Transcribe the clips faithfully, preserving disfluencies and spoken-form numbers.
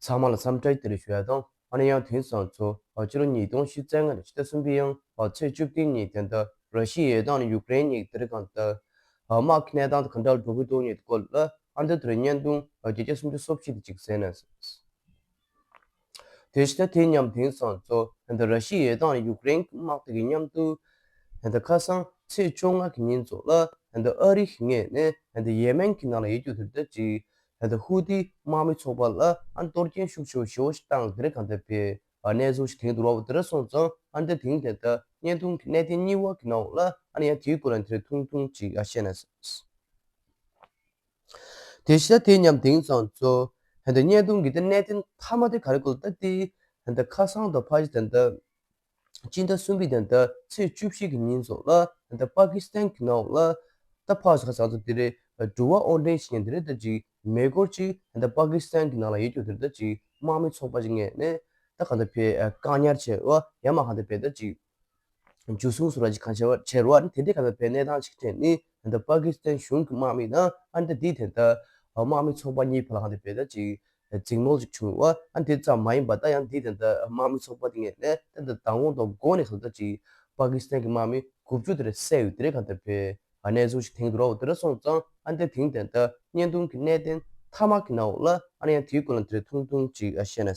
ཚང་མ་ལ་འཚམས་འདྲི་བཀྲ་ཤིས་བདེ་ལེགས་ཞུ་ཡ་དང་། ཨ་ནི་ཡང་དེང་སང་ཚོ་ཕྱི་ལོ་ཉིས་སྟོང་ཉི་ཤུ་རྩ་ལྔ་ཕྱི་ཟླ་གསུམ་པའི་ཡང་ཚེས་བཅུ་བདུན་ཉིན་དེ་འདྲ་ར་ཤི་ཡའི་དང་ཡུཀ་རེན་གཉིས་དེ་རིང་གང་ལྟར་དམག་གི་གནས་སྟངས་དེ་ག་འདྲ་འགྲོ་གི་འདུག་ཉིད་སྐོར་ལ་ཨ་འདི་དེར་བརྙན་ཐུང་བརྒྱ་ཆ་སུམ་ཅུ་སོ་བཞི་དེ་གཅིག་གསན་ན། དེ་ཕྱི་ཟླ་དེ་མཉམ་དེང་སང་ཚོ་འདི་ར་ཤི་ཡའི་དང་ཡུཀ་རེན་གྱི་དམག་དེ་གི་མཉམ་དུ་འདི་ཁ་སང་ཚེས་བཅོ་ལྔ་གི་ཉིན་ཚོ་ལ་འདི་ཨ་རི་གི་ངོས་ནས་འདི་ཡེ་མེན་གྱི་ནང་ལ་ཡོད་རྒྱུ་དེ་འདྲ་ཅིག་འདི་ཧུ་ཏི་དམག་མི་ཚོགས་པ་ལ་ཨ་གཏོར་སྐྱོན་ཤུགས་ཆེ་བ་ཞེ་པོ་ཞིག་བཏང་དེ་རིང་གང་ལྟར་བས་གནས་ཚུལ་ཞིག་དེང་དུ་རོབ་དེ་ར་སོང་ཙང་ཨ་འདི་དེང་དེ་ལྟ་བརྙན་ཐུང་གི་གནད་དོན་གཉིས་པ་གི་ནང་ལ་ཨ་ནི་ཡང་དེའི་སྐོར་ལ་དེ་རིང་ཐུང་ཐུང་ཅིག་ཨ་བཤད་ན། དེ་ཕྱི་ཟླ་དེ་མཉམ་དེང་སང་ཚོ་ཧན་ད་བརྙན་ཐུང་གི་དེ་གནད་དོན་མཐའ་མ་དེ་ག་རེ་སྐོར་ད་དེ་ཧན་ད་ཁ་སང་དང་ཕ་ཞིག་དེ་འདྲ་སྤྱི་ཟླ་གསུམ་པའི་དེ་འདྲ་ཚེས་བཅུ་བཞི་གི་ཉིན་ཚོ་ལ་ཧན་ད་པ་ཀི་སི་ཐན་གྱི་ནང་ལ་ད་ཕ་ཞིག་ཁ་སང་ཚོ་དེ་རེད་འགྲོ་བ་ཨོ་འདྲེན་ཞིག་ཡིན་དེ་རེད་ད་ཅིག་མེ་འཁོར་ཅིག་ཧན་ད་པ་ཀི་སི་ཐན་གྱི་ནང་ལ་ཡོད་རྒྱུ་དེ་འདྲ་ཅིག་དམག་མི་ཚོགས་པ་ཅིག་ངོས་ནས་ད་ག་འདྲ་བས་བཀག་ཉར་བྱས་བ་ཡ་མ་ཧན་ད་བས་ད་ཅིག་འཇུ་བཟུང་བཟོ་ར་ཅིག་གང་བྱས་པ་བྱས་རོགས་ཨ་ནི་དེ་འདྲའི་ག་ལ་བའི་གནས་སྟངས་ཅིག་ཐོན་ནི་ད་པ་ཀི་སི་ཐན་གཞུང་གི་དམག་མི་དང་ཨ་ནི་ད་དེའི་དེ་ལྟ་དམག་མི་ཚོགས་པ་གཉིས་བར་ལ་གང་དེ་བས་ད་ཅིག་འཛིང་མོལ་ཅིག་བྱུང་བ་ཨ་ནི་དེ་ཙམ་མ་ཡིན་པ་ད་ཡང་དེའི་དེ་ལྟ་དམག་མི་ཚོགས་པ་དེ་ངས་ནས་ད་ད་དང་པོ་དང་མགོ་ནས་གང་ད་ཅིག་པ་ཀི་སི་ཐན་གྱི་དམག་མི་དགུ་བཅུ་དེ་རེ་བསད་ཡོད་དེ་རེ་གང་དེ་བས་གནས་ཚུལ་ཞིག་ཐེངས་དུ་རོགས་དེ་རེ་སོང་ཙང་ཨ་ནི་ད་དེང་དེ་ལྟ་བརྙན་ཐུང་གི་གནད་དོན་མཐའ་མ་གི་ནང་ལ་ཨ་ནི་ཡང་དེའི་སྐོར་ལ་དེ་རེ་ཐུང་ཐུང་ཅིག་ཨ་བཤད་ན།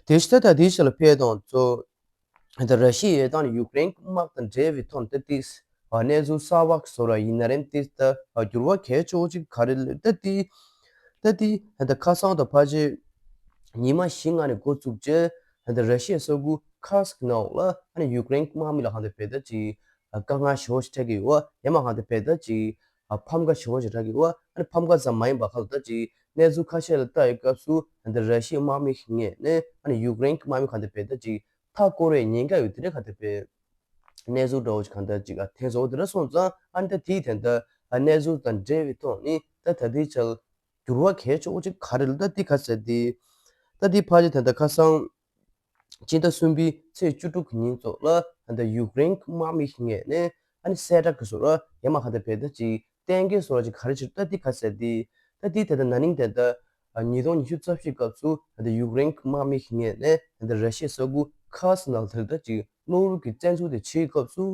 དེ་ཕྱི་ད་ལྟ་དེའི་ཕྱི་ལ་ཕེབས་དང་གཙོ། ད་ར་ཤི་ཡའི་དང་ཡུཀ་རེན་དམག་དང་འབྲེལ་བའི་ཐོག་ནས་ཏིས་གནས་ཚུལ་གསར་བ་བཟོ་ར་ཡིན་ན་རེམ་ཏིས་ད་འགྱུར་བ་གལ་ཆེ་བོ་ཅིག་ག་རེ་ལ་ད་ཏི་ད་ཏི་ད་ཁ་སང་དང་ཕ་ཆེ་ཉི་མ་བཞི་ལྔ་ནས་འགོ་བཙུགས་རྗེས་ད་ར་ཤི་ཡའི་ས་ཁུལ་ཁ་སི་ནང་ལ་ཡུཀ་རེན་དམག་མི་ལ་ཧང་དེ་བེ་ད་ཅི་དཀའ་ངལ་ཞེ་བོ་ཞིག་འཕྲད་ཀྱི་ཡོད་ཡ་མ་ཧང་དེ་བེ་ད་ཅི། ཕམ་ཁ་ཞེ་བོ་ཞིག་རག་གི་ཡོད། ཨ་ནི་ཕམ་ཁ་ཙམ་མ་ཡིན་པ་ཁག་ད་ཅིག་གནས་ཚུལ་ཁ་ཤས་ལ་ལྟ་ཡི་སྐབས་སུ་ཨ་ནི་ར་ཤི་ཡའི་དམག་མི་ཞིག་ངོས་ནས་ཨ་ནི་ཡུཀ་རེན་གྱི་དམག་མི་གང་དེ་བས་ད་ཅིག་མཐའ་བསྐོར་བའི་ཉེན་ཁ་ཡོད་དེ་རེད་གང་དེ་བས་གནས་ཚུལ་འདྲ་བོ་ཞིག་གང་ད་ཅིག་ཨ་ཐེངས་གཙོ་བོ་དེ་འདྲ་སོང་ཙང་ཨ་ནི་ད་དེའི་དེ་འདྲ་ཨ་གནས་ཚུལ་དང་འབྲེལ་བའི་ཐོག་ནི་ད་ད་ལྟའི་ཆར་འགྱུར་བ་གལ་ཆེ་བོ་ཅིག་ག་རེ་ལ་ད་དེ་ག་ཟེར་དེ་ད་དེ་ཕ་ཅིག་དེ་འདྲ་ཁ་སང་། སྤྱི་ཟླ་གསུམ་པའི་ཚེས་བཅུ་དྲུག་གི་ཉིན་ཚོ་ལ་ད་ཡུཀ་རེན་གྱི་དམག་མི་ཞིག་ངོས་ནས་ཨ་ནི་གསལ་བསྒྲགས་ཀྱི་བཟོ་འདྲ་ཡ་མ་ག་ད་བས་ད་ཅིག་གཏན་འཁེལ་བཟོ་འདྲ་ཅིག་ག་རེ་བྱེད་ད་འདི་ག་ཟེར་འདི་ད་འདི་ད་ད་ན་ནིང་དེ་ད་ཉིས་སྟོང་ཉི་ཤུ་རྩ་བཞིའི་སྐབས་སུ་ད་ཡུཀ་རེན་གྱི་དམག་མི་ཞིག་ངོས་ནས་ད་ར་ཤི་ཡའི་ས་ཁུལ་ཁ་སི་ནང་དེར་ད་ཅིག་གློག་རུག་གི་བཙན་འཛུལ་དེ་བྱེད་སྐབས་སུ་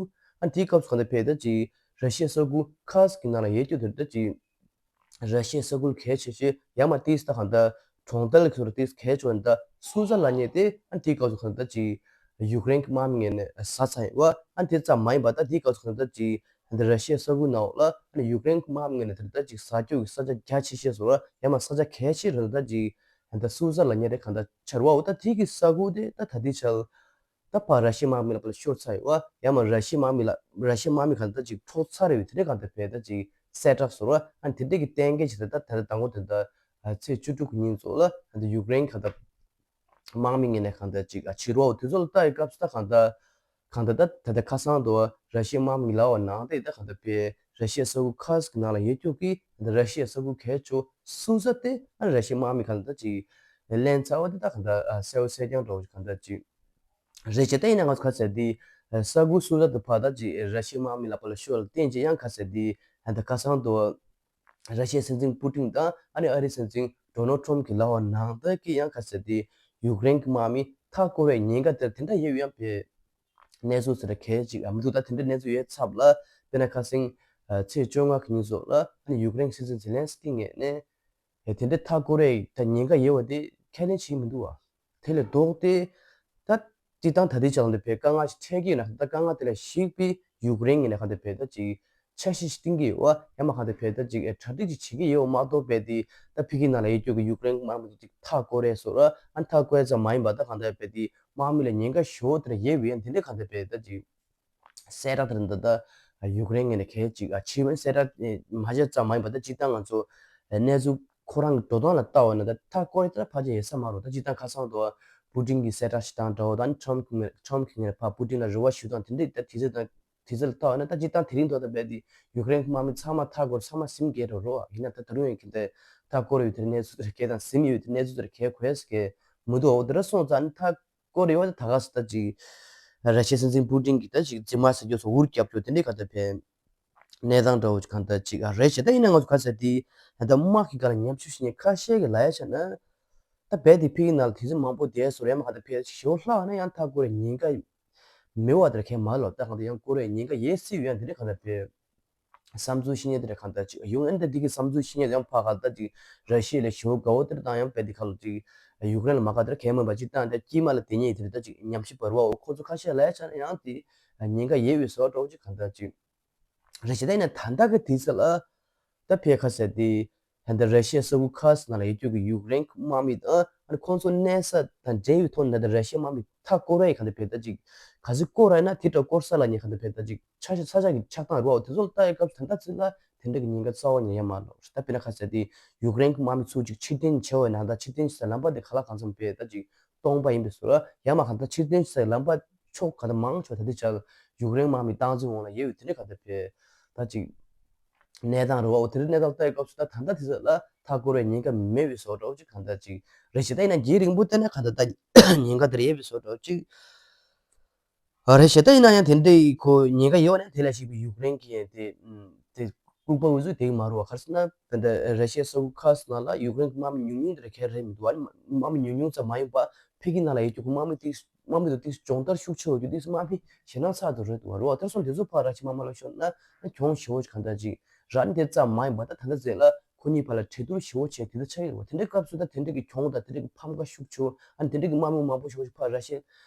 ཨ་འདིའི་སྐབས་སུ་ག་ད་བས་ད་ཅིག་ར་ཤི་ཡའི་ས་ཁུལ་ཁ་སི་གི་ནང་ལ་ཡོད་རྒྱུ་དེར་ད་ཅིག་ར་ཤི་ཡའི་ས་ཁུལ་གལ་ཆེ་ཤོས་ཡ་མ་ཏིས་ད་གང་ལྟར་གྲོང་རྡལ་གྱི་ཟུར་ཏིས་གལ་ཆེ་བ་འདི་སུ་ས་ལབ་མཁན་དེ་ཨ་ནི་དེའི་སྐབས་སུ་གང་ལྟར་ཅིག་ཡུཀ་རེན་གྱི་དམག་མི་ངོས་ནས་ཟ་ཚར་ཡོད་པ་ཨ་ནི་དེ་ཙམ་མ་ཡིན་པ་ད་དེའི་སྐབས་སུ་གང་ལྟར་ཅིག་འདི་ར་ཤི་ཡའི་ས་ཁུལ་ནང་ལ་ཨ་ནི་ཡུཀ་རེན་གྱི་དམག་མི་ངོས་ནས་དེ་ལྟར་ཅིག་ཟ་རྒྱུ་གི་ས་ཆ་རྒྱ་ཆེ་ཤོས་སུ་ཡ་མ་ས་ཆ་གལ་ཆེ་རེད་ད་ཅིག་འདི་སུ་ས་ལབ་མཁན་དེ་གང་ལྟར་ཆགས་པ་འོ་ད་དེ་གི་ས་ཁུལ་དེ་ད་ད་དེ་ཆགས། ད་ཕར་ར་ཤི་ཡའི་དམག་མི་ལ་ཕར་ལ་ཤོར་ཚར་ཡོད་པ་ཡང་མ་ར་ཤི་ཡའི་དམག་མི་ལ་ར་ཤི་ཡའི་དམག་མི་གང་ལྟར་ཅིག་འཕྲོག་ཚར་ཡོད་དེ་འདྲའི་གང་ལྟར་བས་ད་ཅིག་གསལ་བསྒྲགས་བཟོ་ར་ཨ་ནི་དེ་འདྲའི་གི་གཏན་འཁེལ་བྱས་ད་ད་ད་ལྟ་དང་པོ་དེ་ད་ཚེས་བཅུ་དྲུག་གི་ཉིན་ཚོ་ལ་ད་ཡུཀ་རེན་གང་ལྟར་དམག་མི་ངོས་ནས་གང་ལྟར་ཅིག་ཨ་ཕྱི་རོལ་དུས་ཚོད་ལ་ལྟ་ཡི་སྐབས་སུ་ད་གང་ལྟར་གང་ལྟར་ད་ད་ལྟ་ཁ་སང་དུ་ར་ཤི་ཡའི་དམག་མི་ལ་བ་ནང་དེ་ད་གང་ལྟར་བས་ར་ཤི་ཡའི་ས་ཁུལ་ཁ་སི་གི་ནང་ལ་ཡོད་རྒྱུ་གི་ད་ར་ཤི་ཡའི་ས་ཁུལ་གལ་ཆེ་སུ་ས་དེ་ཨ་ར་ཤི་ཡའི་དམག་མི་གང་ལྟར་ཅིག་ལེན་ཚར་བ་དེ་ད་གང་ལྟར་གསལ་བོ་གསལ་རྐྱང་འདྲ་བོ་ཞིག་གང་ལྟར་ཅིག་རེད་བྱས་ད་ཡིན་ན་ང་ཚོ་ག་ཚད་དེ་ས་ཁུལ་སུ་ས་དེ་ཕར་ད་ཅིག་ར་ཤི་ཡའི་དམག་མི་ལ་ཕར་ལ་ཤོར་ལ་བརྟེན་བྱས་ཡང་ག་ཚད་དེ་ད་ཁ་སང་དུ་ར་ཤི་ཡའི་སྲིད་འཛིན་པུ་ཏིན་དང་ཨ་ནི་ཨ་རིའི་སྲིད་འཛིན་ཌོ་ནལ་ཊམ་གྱི་ལ་བ་ནང་ད་ཀྱི་ཡང་ག་ཚད་དེ་ཡུཀ་རེན་གྱི་དམག་མི་མཐའ་བསྐོར་བའི་ཉེན་ཁ་དེ་དེ་འདྲ་ཡོད་ཡང་བས། གནས་ཚུལ་ཟེར་གལ་ཅིག་ཨ་མི་འདུག་ད་དེ་འདྲའི་གནས་ཚུལ་ཡོད་ཚབ་ལ་དཔེར་ན་ཁ་སང་ཚེས་བཅོ་ལྔ་གི་ཉིན་སོགས་ལ་ཨ་ནི་ཡུཀ་རེན་སྲིད་འཛིན་ཛེ་ལན་སི་ཀི་ངོས་ནས་དེ་འདྲའི་མཐའ་བསྐོར་རེ་ད་ཉེན་ཁ་ཡོད་པ་དེ་ཁས་ལེན་བྱེད་མི་འདུག་བ། དེ་ལས་ལྡོག་སྟེ་ད་སྤྱི་བཏང་ད་ལྟའི་ཆ་ལ་འདི་བས་དཀའ་ངལ་ཞིག་འཕྲད་ཀྱི་ཡོད་ན་ད་དཀའ་ངལ་དེ་ལ་གཞིགས་པའི་ཡུཀ་རེན་ངོས་ནས་ག་འདི་བས་ད་ཅིག་འཆར་གཞི་ཞིག་བཏིང་གི་ཡོད་བ་ཡང་མ་ག་འདི་བས་ད་ཅིག་གྲ་སྒྲིག་ཅིག་བྱེད་ཀྱི་ཡོད་མ་གཏོགས་བས་དེ་ད་ཕ་གི་ནང་ལ་ཡོད་རྒྱུ་གི་ཡུཀ་རེན་དམག་མི་དེ་ཅིག་མཐའ་བསྐོར་རེ་སོགས་ར་ཨ་མཐའ་བསྐོར་ཙམ་མ་ཡིན་པ་ད་ག་འདི་བས་དེ། དམག་མི་ལ་ཉེན་ཁ་ཞེ་པོ་དེ་འདྲ་ཡོད་པ་ཡིན་དེ་འདྲའི་ག་འདྲ་བས་ད་ཅིག་གསལ་བསྒྲགས་དེ་འདྲ་ད་ཡུཀ་རེན་ངོས་ནས་གལ་ཅིག་ཨ་ཕྱི་བོན་གསལ་བསྒྲགས་མ་བྱས་ཙམ་མ་ཡིན་པ་ད་སྤྱིར་བཏང་ང་ཚོ་གནས་ཚུལ་ཁོ་རང་གི་འགྲོ་སྟངས་ལ་ལྟ་བ་ན་ད་མཐའ་བསྐོར་ཡ་ད་ཕལ་ཆེར་ཡོད་ས་མ་རེད། ད་སྤྱིར་བཏང་ཁ་སང་དུ་པུ་ཏིན་གྱི་གསལ་བསྒྲགས་ཤིག་བཏང་འདྲ་བོ་ད་ནི་ཊམ་གྱི་ཊམ་གྱི་ངོས་ནས་ཕར་པུ་ཏིན་ལ་རེ་བ་ཞུ་སྟངས་དེ་འདྲའི་ད་དུས་ཚོད་དང་དུས་ཚོད་ལ་ལྟ་བ་ན་ད་སྤྱིར་བཏང་དེ་རིང་ཐོག་ད་རྦད་དེ་ཡུཀ་རེན་གྱི་དམག་མི་ཚང་མ་མཐའ་བསྐོར་ཚང་མ་ཟིན་བསྡད་འགྲོ་རོགས་ཡིན་ན་ད་ད་རུང་ཡང་གི་ད་མཐའ་བསྐོར་ཡོད་དེ་གནས་ཚུལ་དེ་གས་དང་ཟིན་ཡོད་དེ་གནས་ཚུལ་དེ་གས་གོ་ཡ་ཟེར་གས་མི་འདུག་འོ་དེ་འདྲ་སོང་ཙང་ནི་མཐའ་སྐོར་རེ་བ་ད་ད་ག་སེ་ད་ཅིག་ར་ཤི་ཡའི་སྲིད་འཛིན་པུ་ཏིན་གྱིས་ད་ཅིག་རྫུན་མ་ཟེར་རྒྱུ་སོགས་འུར་རྒྱབ་རྒྱུ་དེ་འདྲའི་ག་ད་ཕན་ གནས་སྟངས་འདྲ་བོ་གང་ལྟར་ཅིག་ཨ་རེད་བྱས། ད་ཡིན་ན་ང་ཚོ་ག་ཟེར་དེ་ད་ལྟ་དམག་གི་སྒང་ལ་ཉམས་ཞིབ་བྱེད་མཁན་ཁ་ཤས་ཀྱིས་ལབ་ཡ་བྱས་ན། ད་རྦད་དེ་ཕ་གི་ནང་ལ་དུས་ཚོད་མང་པོ་བསྡད་སོང་རེད། མ་ག་ད་ཕ་གི་ཞེ་པོ་ལྷག་ན་ཡང་མཐའ་སྐོར་རེ་ཉེན་ཁ་མེད་པ་དེ་གས་མ་ལོ། ད་གང་ལྟར་ཡང་སྐོར་རེ་ཉེན་ཁ་ཡོད་སྲིད་ཡོད། ཡང་དེ་འདྲ་གང་ལྟར་བས་བསམ་ཚུལ་བཤད་མཁན་དེ་འདྲ་གང་ལྟར་ཅིག་ཡོང་ཨ་ནི། ད་དེ་གི་བསམ་ཚུལ་བཤད་མཁན་ཡང་ཕ་ག་ད་ཅིག་ར་ཤི་ཡ་ལ་ཞེ་པོ་དགའ་བོ་དེ་འདྲ་བཏང་། ཡང་རྦད་དེ་ཁ་ལོ་ཅིག་ཡུཀ་རེན་ལ་མ་ག་དེ་འདྲ་གས་མ་ཡིན་པ་ཅིག་བཏང་། ད་དཀྱིལ་མ་ལ་དེ་ཉིད་དེ་འདྲ་ད་ཅིག་ཉམས་ཞིབ་བར་བའོ། ཁོ་ཚོ་ཁ་ཤས་ལབ་ཡ་བྱས་ན་ཡང་དེ་ཉེན་ཁ་ཡོད་པའི་བཟོ་འདྲ་བོ་ཅིག་གང་ལྟར་ཅིག་རེད་བྱས། ད་ཡིན་ན་ད་ལྟ་གི་དུས་ཚོད་ལ་ད་ཕ་གི་ག་ཟེར་དེ་ད་ལྟ་ར་ཤི་ཡའི་ས་ཁུལ་ཁ་ཤས་ནང་ལ་ཡོད་རྒྱུ་གི་ཡུཀ་རེན་གྱི་དམག་མི་དང་ཨ་ནི་ཁོང་ཚོ་གནས་ས་དང་འབྲེལ་བའི་ཐོག་ནས་ད་ལྟ་ར་ཤི་ཡའི་དམག་མི་མཐའ་སྐོར་ར་ཡི་གང་ལྟར་བས་ད་ཅིག་ག་ཚོད་སྐོར་ར་ཡིན་ན་དེ་འདྲ་སྐོར་ས་ལ་ཉེ་གང་ལྟར་བས་ད་ཅིག་ཆ་ཤས་ས་ཆ་གི་ཆགས་སྟངས་རེད་བ། དེ་ཚོ་ལ་ལྟ་ཡི་སྐབས་སུ་ད་ལྟ་ཚོད་ལ་དེ་འདྲ་གི་ཉེན་ཁ་རྩ་བ་ཉིད་ཡང་མ་ལོ། ད་དཔེར་ན་ག་ཟེར་དེ་ཡུཀ་རེན་གྱི་དམག་མི་ཚོ་ཅིག་ཕྱིར་འཐེན་བྱེད་འོས་ན་ད་ཕྱིར་འཐེན་བྱེད་སའི་ལམ་པ་དེ་ག་ལ་གང་འཚམ་བས་ད་ཅིག་སྟོང་པ་ཡིན་པའི་བཟོ་འདྲ། ཡང་མ་ག་ད་ཕྱིར་འཐེན་བྱེད་སའི་ལམ་པ་ཕྱོགས་ག་ད་མང་ཆེ་བ་ད་ལྟའི་ཆར་ཡུཀ་རེན་དམག་མི་སྟངས་འཛིན་འོག་ལ་ཡོད་པའི་དེ་འདྲ་ག་ད་བས་ད་ཅིག་གནས་སྟངས་རེད་བ། འོ་དེ་འདྲའི་གནས་སྟངས་ལྟ་ཡི་སྐབས་སུ་ད་ད་ལྟ་དེ་ཚོ་ལ་མཐའ་སྐོར་བའི་ཉེན་ཁ་མེད་པའི་བཟོ་འདྲ་བོ་ཅིག་གང་ལྟར་ཅིག་རེད་བྱས། ད་ཡིན་ན་རྒྱུན་རིང་པོ་བལྟས་ན་གང་ལྟར་ད་ཉེན་ཁ་དེ་འདྲ་ཡོད་པའི་བཟོ་འདྲ་བོ་ཅིག་རེད་བྱས། ད་ཡིན་ན་ཡང་དེ་འདྲའི་ཁོ་ཉེན་ཁ་ཡོད་ན་དེ་ལ་གཞིགས་པའི་ཡུཀ་རེན་གྱི་དེ་དེ་ལྐུགས་པ་འུ་ཚོས་དེ་གི་མ་རུ་བ། ག་རེ་ཟེར་ན་ད་ལྟ་ར་ཤི་ཡའི་ས་ཁུལ་ཁ་ཤས་ནང་ལ་ཡུཀ་རེན་གྱི་དམག་མི་ཉུང་ཉུང་དེ་འདྲ་ག་རེ་མི་འདུག་ཨ་ནི་དམག་མི་ཉུང་ཉུང་ཙམ་མ་ཡིན་པ་ཕ་གི་ནང་ལ་ཡོད་རྒྱུ་གི་དམག་མི་དེ་དམག་མི་དང་ཏིག་སྦྱོང་བརྡར་ཤུགས་ཆེ་བ་རྒྱུ་ཏིག་དམག་མི་ཞེད་སྣང་ཚ་དུ་རེད་འདུག་བ། རེད་བ། དེར་སོང་དེ་ཚོ་ཕར་ར་ཤི་དམག་མ་ལ་ཤོར་ན་གྱོང་ཞེ་པོ་ཞིག་གང་ལྟར་ཅིག་རག་ནི་དེ་ཙམ་མ་ཡིན་པ། ད་ད་ལྟ་ཟེར་ལ་ཁོ་གཉིས་བར་ལ་གྲོས་བསྡུར་ཞེ་པོ་བྱས་དེ་ཚོ་ཆགས་ཀྱི་རེད་བ། དེ་འདྲའི་སྐབས་སུ་ད་དེ་འདྲའི་གི་གྱོང་དང་དེ་འདྲའི་གི་ཕམ་ཁ་ཤུགས་ཆེ་བ། ཨ་ནི་དེ་འདྲའི་གི་དམག་མི་མང་པོ་ཞེ་པོ་ཞིག་ཕར་ར་ཤི་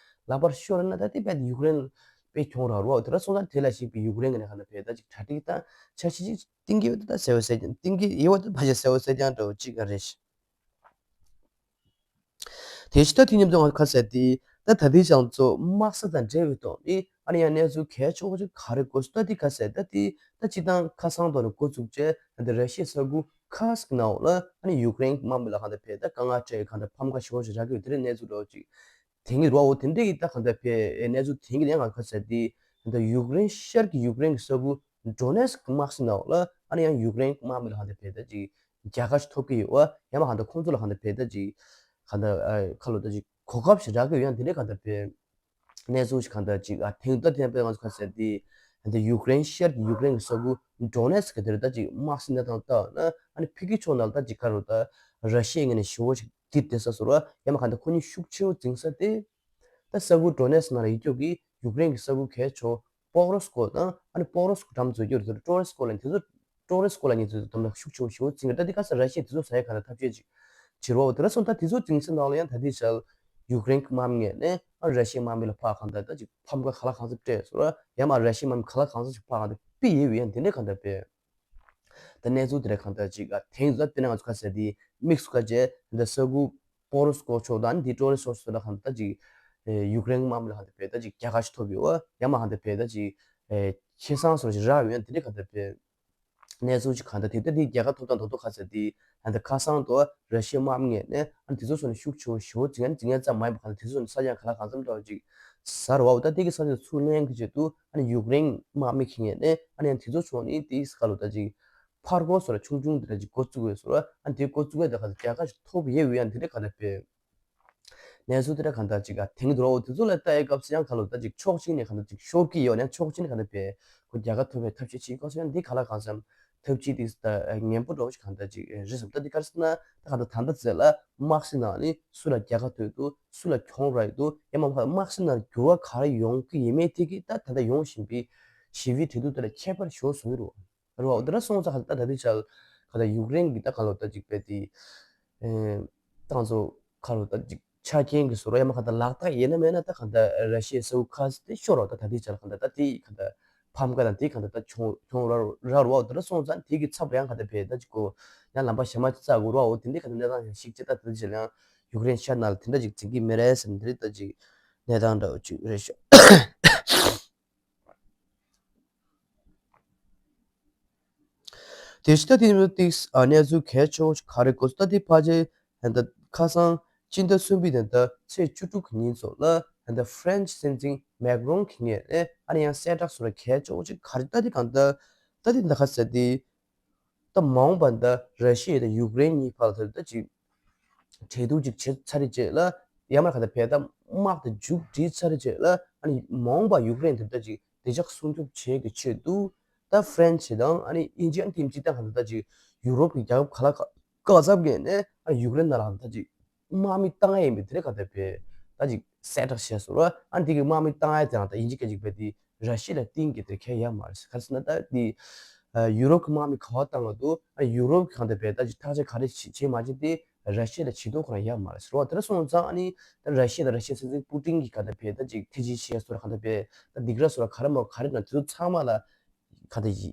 ལག་པར་ཤོར་ན་ད་དེ་རྦད་དེ་ཡུཀ་རེན་དཔེ་གྱོང་རག་རེད་བ། དེ་འདྲ་སོང་ཙང་དེ་ལ་གཞིགས་པའི་ཡུཀ་རེན་གི་ནས་གང་ལྟར་བས་ད་ཅིག་གྲ་སྒྲིག་དང་འཆར་གཞི་ཅིག་བཏིང་གི་ཡོད་ད་གསལ་བོ་གསལ་རྐྱང་བཏིང་གི་ཡོད་ད་ཕལ་ཆེར་གསལ་བོ་གསལ་རྐྱང་འདྲ་བོ་ཅིག་རེད། དེ་ཕྱི་ད་དེ་མཉམ་དུ་ང་ཁ་གསལ་ཏེ་ད་ད་ལྟའི་བྱང་ཚོ་དམག་ས་དང་འབྲེལ་བའི་ཐོག་ནས་ཨ་ནི་ཡང་གནས་ཚུལ་གལ་ཆེ་བོ་ཅིག་ག་རེ་དགོས་སུ་ད་དེ་ཁ་གསལ་ད་དེ་ད་སྤྱི་བཏང་ཁ་སང་ཐོག་ནས་འགོ་བཙུགས་བྱས་ད་ལྟ་ར་ཤི་ཡའི་ས་ཁུལ་ཁ་ཤས་ཀྱི་ནང་ལ་ཨ་ནི་ཡུཀ་རེན་དམག་མི་ལ་གང་ལྟར་བས་ད་དཀའ་ངལ་འཕྲད་གང་ལྟར་ཕམ་ཁ་ཞེ་པོ་ཞིག་རག་གི་ཡོད། དེ་འདྲའི་གནས་ཚུལ་འདྲ་བོ་ཅིག་དེང་གི་རོ་འོ་དེ་འདྲའི་ད་གང་ལྟར་བས་གནས་ཚུལ་དེང་གི་ཡང་ང་ཁ་གསལ་ཏེ་ད་ལྟ་ཡུཀ་རེན་ཤར་གྱི་ཡུཀ་རེན་གྱི་ས་ཁུལ་ཌོ་ནེ་སི་ཀི་དམག་སའི་ནང་ལ་ཨ་ནི་ཡང་ཡུཀ་རེན་དམག་མི་ལ་གང་ལྟར་བས་ད་ཅིག་རྒྱལ་ཁ་ཞིག་ཐོབ་ཀྱི་ཡོད་བ། ཡང་མ་གང་ལྟར་ཁོང་ཚོ་ལ་གང་ལྟར་བས་ད་ཅིག་གང་ལྟར་ཨ་ཁ་ལོ་ད་ཅིག་གོ་སྐབས་ཤིག་རག་གི་ཡོད། ཡང་དེ་འདྲའི་གང་ལྟར་བས་གནས་ཚུལ་ཞིག་གང་ལྟར་ཅིག་ཨ་དེང་ད་དེ་བས་ང་ཚོ་ཁ་གསལ་ཏེ་གང་ལྟར་ཡུཀ་རེན་ཤར་གྱི་ཡུཀ་རེན་གྱི་ས་ཁུལ་ཌོ་ནེ་སི་ཀི་དེར་ད་ཅིག་དམག་སའི་གནས་སྟངས་ལྟ་ན་ཨ་ནི་ཕ་གི་ཕྱོགས་ནང་ལ་ད་ཅིག་ག་རུ་ད་ར་ཤི་ཡའི་ངོས་ནས་ཞེ་པོ་ཞིག་འདིར་བསྡད་ས་བཟོ་འདྲ་བ། ཡང་མ་གང་ལྟར་ཁོ་གཉིས་ཤུགས་ཆེ་བོ་འཛིང་ས་དེ་ད་ས་ཁུལ་ཌོ་ནེ་སི་ནང་ལ་ཡོད་རྒྱུ་གི་ཡུཀ་རེན་གྱི་ས་ཁུལ་གལ་ཆེ་བོ་པོག་རོ་སི་ཀོ་དང་ཨ་ནི་པོག་རོ་སི་ཀོ་འགྲམ་འཛུལ་རྒྱུ་རེད། ཏྲོ་རེ་སི་ཀོ་ལ་དེ་ཚོ་ཏྲོ་རེ་སི་ཀོ་ལ་ཉེ་ཚོ་དོམ་ལ་ཤུགས་ཆེ་བོ་ཞེ་པོ་འཛིང་གི་ད་དེ་ག་ས་ར་ཤི་ཡས་དེ་ཚོ་ཟ་ཡ་ག་ལ་ཐབས་ཤེས་ཅིག་བྱེད་རོགས། དེ་འདྲ་སོང་ད་དེ་ཚོ་འཛིང་ས་ནང་ལ་ཡང་ད་དེ་ཞལ་ཡུཀ་རེན་གྱི་དམག་མི་ངོས་ནས་ཨ་ར་ཤི་ཡའི་དམག་མི་ལ་ཕར་གང་ལྟར་ད་ཅིག་ཕམ་ཁ་ག་ལ་གང་འཚམ་སྤྲད་སོང་ར། ཡང་མ་ར་ཤི་ཡའི་དམག་མི་ག་ལ་གང་འཚམ་ཞིག་ཕར་གང་ལྟར་ཕུད་ཡོད་པའི་ཡང་དེ་འདྲ་གང་ལྟར་བས། ད་གནས་ཚུལ་དེ་འདྲ་གང་ལྟར་ཅིག་ཨ་དེང་དུ་ད་དཔེར་ན་ང་ཚོ་ཁ་གསལ་དེ་དམིགས་སུ་བཀར་བྱས་འདི་ས་ཁུལ་པོག་རོ་སི་ཀོ་ཕྱོགས་དང་འདི་ཏྲོ་རེ་སི་ཀོ་ཕྱོགས་ལ་གང་ལྟར་ཅིག་ཡུཀ་རེན་དམག་མི་ལ་གང་ལྟར་བས་ད་ཅིག་རྒྱལ་ཁ་ཞིག་ཐོབ་ཡོད་བ། ཡང་མ་གང་ལྟར་བས་ད་ཅིག་ཨེ་ཁེ་བཟང་སོར་ཞིག་རག་ཡོད་ཡང་དེ་འདྲ་གང་ལྟར་བས་གནས་ཚུལ་ཅིག་གང་ལྟར་དེ་ལྟ་དེ་རྒྱལ་ཁ་ཐོབ་དང་ད་དུང་ཁ་གསལ་དེ་ད་ལྟ་ཁ་སང་དུ་ར་ཤི་ཡའི་དམག་མི་ངོས་ནས་ཨ་ནི་དེ་ཚོ་ཚོ་ནས་ཤུགས་ཆེ་བོ་ཞེ་པོ་འཛིང་ཡ་འཛིང་ཡ་ཙམ་མ་ཡིན་པ་གང་ལྟར་དེ་ཚོ་ཚོ་ནས་ས་ཆ་ག་ལ་གང་འཚམ་འདྲ་བ་ཅིག་ཟ་ར་བ། འོ་ད་དེ་གི་ས་ཆ་ཚུར་ལེན་གི་ཆེད་དུ་ཨ་ནི་ཡུཀ་རེན་དམག་མི་གི་ངོས་ནས་ཨ་ནི་ཡང་དེ་ཚོ་ཚོ་ནས་དེ་ས་ག་ལོ་ད་ཅིག་ཕར་རྒོལ་སོ་ར་ཆུང་ཆུང་དེ་འདྲ་ཅིག་འགོ་བཙུགས་ཡོད་སོ་ར། ཨ་ནི་དེ་འགོ་བཙུགས་ཡ་དེ་ག་ལ་རྒྱལ་ཁ་ཞིག་ཐོབ་ཡོད་ཡོད་ཡང་དེ་འདྲ་ག་ལ་བས། གནས་ཚུལ་དེ་འདྲ་གང་ལྟར་ཅིག་ག་དེང་དུ་རོ་དེ་ཚོ་ལ་ལྟ་ཡའི་སྐབས་སུ་ཡང་ག་ལོ་ད་ཅིག་ཕྱོགས་གཅིག་ནས་གང་ལྟར་ཅིག་ཤོར་གྱི་ཡོད་ན་ཕྱོགས་གཅིག་ནས་གང་ལྟར་བས་ཁོ་རྒྱལ་ཁ་ཐོབ་པའི་ཐབས་ཤེས་བྱེད་དགོས་སོ་ཡང་འདི་ག་ལ་གང་འཚམ་ཐབས་ཇུས་དེ་ད་ངན་པོ་འདྲ་བོ་ཞིག་གང་ལྟར་ཅིག་རེད་བསམ། ད་འདི་ག་རེ་ཟེར་ན་ད་གང་ལྟར་ད་ལྟ་ཚེ་ལ་དམག་སའི་ནང་ནས་སུ་ལ་རྒྱལ་ཁ་ཐོབ་འདུག་སུ་ལ་གྱོང་རག་འདུག་ཡང་མ་དམག་སའི་ནང་འགྱུར་བ་ག་རེ་ཡོང་གི་ཡིན་མིན་དེ་གིས་ད་ད་ལྟ་ཡོང་བཞིན་པའི་ཞི་བའི་གྲོས་བསྡུར་དེ་ལ་ཁྱད་པར་ཞེ་པོ་བཟོ་གི་རེད། རེད་བ། འོ་དེ་འདྲ་སོང་ཙང་ད་ད་དེ་ཆ་ག་ད་ཡུཀ་རེན་གྱི་ད་ག་ལོ་ད་ཅིག་པས་དེ་ཏང་ཚོ་ག་ལོ་ད་ཅིག་ཆ་རྐྱེན་གྱི་བཟོ་འདྲ་ཡང་མ་ག་ད་ལག་རྟགས་ཡིན་ན་མེད་ན་ད་ག་ད་ར་ཤི་ཡའི་ས་ཁུལ་ཁ་ཤས་དེ་ཤོར་རོ། ད་ད་དེ་ཆ་ག་ད་ད་དེ་ག་ད་ཕམ་ཁ་དང་དེ་ག་ད་ད་ཆུང་ཆུང་ར་ར་རོ། འོ་དེ་འདྲ་སོང་ཙང་དེ་གི་ཚབ་ཡང་ག་ད་བས་ད་ཅིག་གོ་ཡང་ལམ་པ་གཞན་མ་ཅིག་བཙལ་དགོས་རོ། འོ་དེ་འདྲ་ག་ད་གནས་སྟངས་ཡང་ཞིག་ཅིག་ད་ད་དེ་ཆ་ཡང་ཡུཀ་རེན་ཤར་ནང་ལ་དེ་འདྲ་ཅིག་འཛིང་གི་མེད་རེད་ཟེར་ན་དེ་རེད། ད་ཅིག་གནས་སྟངས་འདྲ་བོ་ཅིག་རེད་ཤག་དེ་ཕྱི་ད་དེ་ནི་ཏིག་ཨ་གནས་ཚུལ་གལ་ཆེ་བོ་ཞིག་ག་རེ་དགོས་སུ་ད་དེ་ཕལ་ཆེར་ད་ཁ་སང་སྤྱི་ཟླ་གསུམ་པའི་ད་ད་ཚེས་བཅུ་དྲུག་གི་ཉིན་ཚོ་ལ་ད་ཧྥ་རན་སི་སྲིད་འཛིན་མེག་རོན་གྱི་ངོས་ནས་ཨ་ནི་ཡང་གསལ་བསྒྲགས་སོགས་ལ་གལ་ཆེ་བོ་ཞིག་ག་རེ་ད་དེ་གང་ད་ད་དེ་ད་ཁ་ཟེར་དེ་ད་མ་འོངས་པ་ད་ར་ཤི་ཡ་དང་ཡུཀ་རེན་གཉིས་བར་ལ་ད་ཅིག་གྲོས་བསྡུར་ཅིག་བྱས་ཚར་རྗེས་ལ་ཡར་མར་ག་ད་བས་ད་དམག་དེ་མཇུག་སྒྲིལ་ཚར་རྗེས་ལ་ཨ་ནི་མ་འོངས་པ་ཡུཀ་རེན་དེ་ད་ཅིག་བདེ་འཇགས་སྲུང་སྐྱོབ་བྱེད་ཀྱི་ཆེད་དུ་ ད་ཧྥ་རན་སི་དང་ཨ་ནི་དབྱིན་ཇི་ཨ་ནི་དེ་མི་གཅིག་ད་གང་ལྟར་ད་ཅིག་ཡུ་རོབ་ཀྱི་རྒྱལ་ཁབ་ག་ལ་ག་ག་ཚབ་ངེས་ནས་ཨ་ནི་ཡུཀ་རེན་ནང་ལ་ད་ཅིག་དམག་མི་བཏང་ཡ་ཡིན་པའི་དེ་རེད་ག་ད་བས་ད་ཅིག་གསལ་བསྒྲགས་བྱས་སོང་ར། ཨ་ནི་དེ་གི་དམག་མི་བཏང་ཡ་དེ་རང་ད་དབྱིན་ཇི་སྐད་ཅིག་བས་དེ་ར་ཤི་ཡ་ལ་བརྟེན་གྱི་དེ་ཁས་ཡ་མ་རེད། ག་རེ་ཟེར་ན་ད་དེ་ཡུ་རོབ་ཀྱི་དམག་མི་ག་བ་བཏང་ག་འདུག་ཨ་ནི་ཡུ་རོབ་ཀྱི་གང་ད་བས་ད་ཅིག་ཐག་གཅོད་ག་རེ་བྱེད་བྱེད་མ་བྱེད་དེ་ར་ཤི་ཡ་ལ་བྱེད་དོ་ཁོ་རང་ཡ་མ་རེད་ཟེར་བ། དེ་འདྲ་སོང་ཙང་ཨ་ནི་ད་ར་ཤི་ཡ་དང་ར་ཤི་ཡའི་སྲིད་འཛིན་པུ་ཏིན་གྱིས་ག་ད་བས་ད་ཅིག་ཐེ་ཇི་བྱས་སོང་ར་ག་ད་བས་ད་སྡིགས་ར་སོང་ར་ག་རེ་མོ་ག་རེ་ན་དེ་ཚོ་ཚང་མ་ལ་ག་ད་ཡི་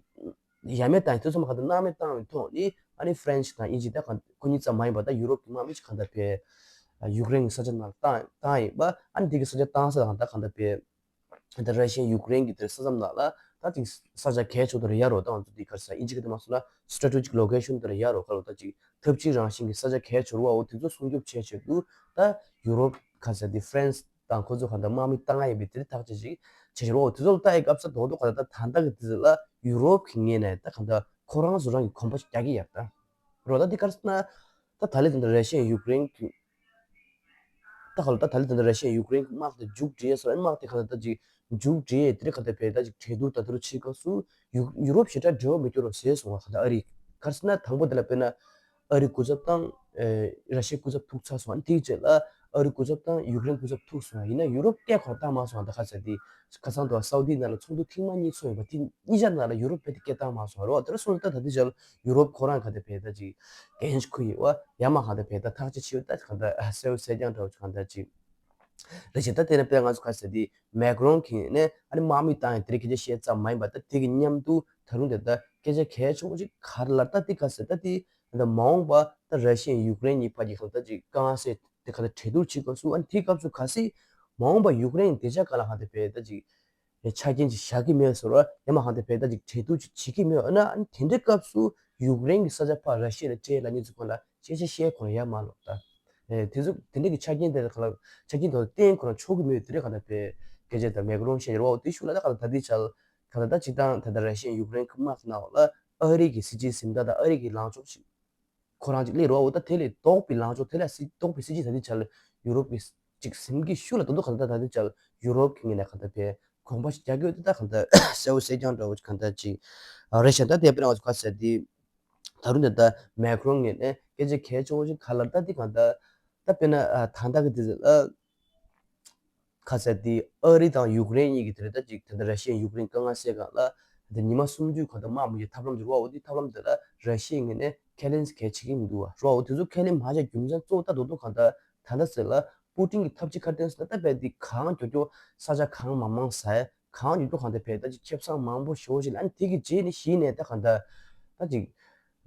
ཡ་མེད་བཏང་དེ་ཚོ་མ་ག་ད་སྣང་མེད་བཏང་བའི་ཐོག་ནས་ཨ་ནི་ཧྥ་རན་སི་དང་དབྱིན་ཇི་ད་ག་ཁོ་གཉིས་ཙམ་མ་ཡིན་པ་ད་ཡུ་རོབ་ཀྱི་དམག་མི་ཞིག་ག་ད་བས་ཡུཀ་རེན་གྱི་ས་ཆ་ནང་བཏང་བཏང་ཡིན་པ། ཨ་ནི་དེ་གི་ས་ཆ་བཏང་ས་དང་ད་ག་ད་བས་ད་ར་ཤི་ཡ་ཡུཀ་རེན་གྱི་དེར་ས་མཚམས་ནང་ལ་ད་ཅིག་ས་ཆ་གལ་ཆེ་དེར་ཡ་རོ་ད་ང་ཚོ་དེ་ག་རེ་ཟ་དབྱིན་ཇི་གི་དེ་མ་སོང་ན་strategic location དེར་ཡ་རོ་ག་ལོ་ད་ཅིག་འཐབ་ཇུས་རང་བཞིན་གྱི་ས་ཆ་གལ་ཆེ་བ་འོ་དེ་ཚོ་སྲུང་སྐྱོབ་བྱས་ཆེད་དུ་ད་ཡུ་རོབ་ག་ཟེར་དེ་ཧྥ་རན་སི་དང་ཁོ་ཚོ་ག་ད་དམག་མི་བཏང་ཡ་ཡིན་པའི་དེ་རིགས་ཐག་བཅད་ཅིག་བྱས་ཆེ་རོ། དེ་ཚོ་ལ་ལྟ་ཡི་སྐབས་ས་དོག་དོག་ག་ད་ད་ད་ལྟ་གི་དེ་ལ་ཡུ་རོབ་ཀྱི་ངོས་ནས་ད་ག་ད་ཁོ་རང་ཚོ་རང་གི་གོམ་པ་རྒྱག་གི་ཡོད་ད་རོ། ད་དེ་ག་རེ་ཟེར་ན་ད་ད་ལེ་དེ་འདྲ་ར་ཤི་ཡ་ཡུཀ་རེན་གྱི་ད་ག་ལ་ད་ད་ལེ་དེ་འདྲ་ར་ཤི་ཡ་ཡུཀ་རེན་གྱི་དམག་དེ་མཇུག་སྒྲིལ་ཡས་སོ། ཨ་ནི་དམག་དེ་ག་ལ་ད་ཅིག་མཇུག་སྒྲིལ་ཡས་དེ་རིགས་ག་ད་བས་ད་ཅིག་གྲོས་བསྡུར་ད་དུ་རུ་བྱེད་སྐབས་སུ་ཡུ་ཡུ་རོབ་ཞེ་དྲག་འབྲེལ་བ་མི་སྐྱོར་རོགས་ཟེར་སོང་བ་ག་ད་ཨ་རི་ག་རེ་ཟེར་ན་དང་པོ་དེ་ལ་དཔེར་ན་ཨ་རི་སྐུ་ཚབ་དང་ཨེ་ར་ཤི་ཡའི་སྐུ་ཚབ་ཐུག་ཚར་སོང་། ཨ་ནི་དེའི་རྗེས་ལ་ཨ་རི་སྐུ་ཚབ་དང་ཡུཀ་རེན་སྐུ་ཚབ་ཐུག་སོང་། ཡིན་ན་ཡུ་རོབ་སྐད་ཁོ་རང་བཏང་མ་སོང་། ད་ག་ཚ་དེ་ཁ་སང་དུ་སའུ་དི་ནང་ལ་ཚོགས་འདུ་ཐེངས་མ་གཉིས་ཚོགས་ཡོད་པ་དེ་གཉིས་ཆ་ནང་ལ་ཡུ་རོབ་སྐད་དེ་སྐད་བཏང་མ་སོང་རོགས། དེ་ར་སོང་ད་ད་དེ་ཆ་ལ་ཡུ་རོབ་ཁོ་རང་ག་དེ་བས་ད་ཅིག་འགན་ཞིག་ཁུར་ཡོད་བ་ཡ་མ་ག་དེ་བས་ད་ཐག་གཅོད་བྱེད་ཡོད་ད་ག་ད་གསལ་བོ་གསལ་རྐྱང་འདྲ་བོ་ཅིག་ག་ད་ཅིག་རེད་ཤག་ད་དེ་ནས་དཔེར་ང་ཚོ་ག་ཟེར་དེ་མེག་རོན་གྱིས་ནས་ཨ་ནི་དམག་མི་བཏང་ཡང་དེ་རིང་སྐད་ཆ་བཤད་ཙམ་མ་ཡིན་པ་ད་དེ་གི་མཉམ་དུ་ད་རུང་དེ་ད་སྐད་ཆ་གལ་ཆེན་པོ་ཅིག་ག་རེ་ལབ་ད་དེ་ག་ཟེར་ད་དེ་ད་མ་འོངས་པ་ད་ར་ཤི་ཡ་ཡུཀ་རེན་གཉིས་བར་གྱི་གང་ད་ཅིག་རྐང་སེ་དེ་ག་ད་གྲོས་བསྡུར་བྱེད་སྐབས་སུ་ཨ་ནི་དེའི་སྐབས་སུ་གལ་སྲིད་མ་འོངས་པ་ཡུཀ་རེན་དེ་ཆ་ག་ལ་གང་དེ་བས་ད་ཅིག་ཆ་རྐྱེན་ཅིག་བཞག་གི་མེད་ཟེར་བ་ཡ་མ་གང་དེ་བས་ད་ཅིག་གྲོས་བསྡུར་ཅིག་བྱེད་ཀྱི་མེད་ཨ་ན་ཨ་ནི་དེ་འདྲའི་སྐབས་སུ་ཡུཀ་རེན་གྱི་ས་ཆ་ཕར་ར་ཤི་ཡ་ལ་སྤྲད་ལབ་མཁན་ཚོ་ཁོ་ལ་སྐད་ཆ་བཤད་ཁོ་རང་ཡ་མ་ལོག་ད། ཨེ་དེ་ཚོ་དེ་འདྲ་གི་ཆ་རྐྱེན་དེ་ལ་ཆ་རྐྱེན་དེ་ཚོ་བརྟེན་ཁོ་རང་ཆོག་གི་མེད་དེ་འདྲ་ག་ད་བས་སྐད་ཆ་དང་མེག་རོན་བཤད་རོགས་དེ་ཤུགས་ལ་ད་ག་ད་ད་དེ་ཆ་ལ་ག་ད་ད་ཅིག་དང་ད་ད་ར་ཤི་ཡ་ཡུཀ་རེན་གི་དམག་ནང་ལ་ཨ་རི་གི་སྲིད་ཇུས་ཟིན་ད་ད་ཨ་རི་གི་ལངས་ཕྱོགས་ཤིག་ཁོ་རང་ཅིག་སླེབས་རོགས་ད་དེ་ལས་ལྡོག་པའི་ལངས་ཕྱོགས་དེ་ལ་སྲིད་ལྡོག་པའི་སྲིད་ཇུས་ད་དེ་ཆ་ལ་ཡུ་རོབ་གི་ཅིག་ཟིན་གི་ཤུགས་ལ་ད་དུ་ག་ད་ད་དེ་ཆ་ལ་ཡུ་རོབ་གི་ངོས་ནས་ག་ད་བས་གོམ་པ་ཞིག་རྒྱག་གི་ཡོད་དེ་ད་ག་ད་གསལ་བོ་གསལ་རྐྱང་འདྲ་བོ་ག་ད་ཅིག་རེད་ཤག་ད་དེ་དཔེར་ན་ང་ཚོ་ག་ཟེར་དེ། ད་རུང་ད་ལྟ་མེག་རོན་ངོས་ནས་སྐད་ཆ་གལ་ཆེ་བོ་ཞིག་ག་ལ་ལྟ་དེ་གང་ལྟ་ད་དཔེར་ན་ད་ལྟ་གི་དེ་ལ་ཁ་ཟེར་དེ་ཨ་རི་དང་ཡུཀ་རེན་གཉིས་ཀྱི་དེ་ལ་ད་ཅིག་ད་ལྟ་ར་ཤི་ཡ་ཡུཀ་རེན་དཀའ་ངལ་སེལ་གང་ལ་ད་ཉི་མ་སུམ་ཅུ་གང་ལྟ་དམག་མི་ཡི་ཐབས་ལམ་ཅིག་རོགས་འོ་དེ་ཐབས་ལམ་དེ་ལ་ར་ཤི་ཡ་ངོས་ནས་ཁས་ལེན་གལ་བྱེད་ཀྱི་མི་འདུག་བ་རོགས་འོ་དེ་ཚོ་ཁས་ལེན་མ་བྱས་རྒྱུ་མཚན་གཙོ་བོ་ད་དོ་དོ་གང་ལྟ་ད་ལྟ་ཟེར་ལ་པུ་ཏིན་གྱི་ཐབས་ཇུས་ག་རེ་བསྟན་ཟེར་ན་ད་དཔེ་དེ་གང་མགྱོགས་མགྱོགས་ས་ཆ་གང་མང་མང་ཟ་ཡ། གང་ཡོད་དོ་གང་དེ་བས་ད་ཅིག་ཁེ་བཟང་མང་པོ་ཞེ་པོ་ཞིག་ལ་ཨ་ནི་དེ་གི་རྗེས་ནི་གཞི་ནས་ད་གང་ད་ད་ཅིག་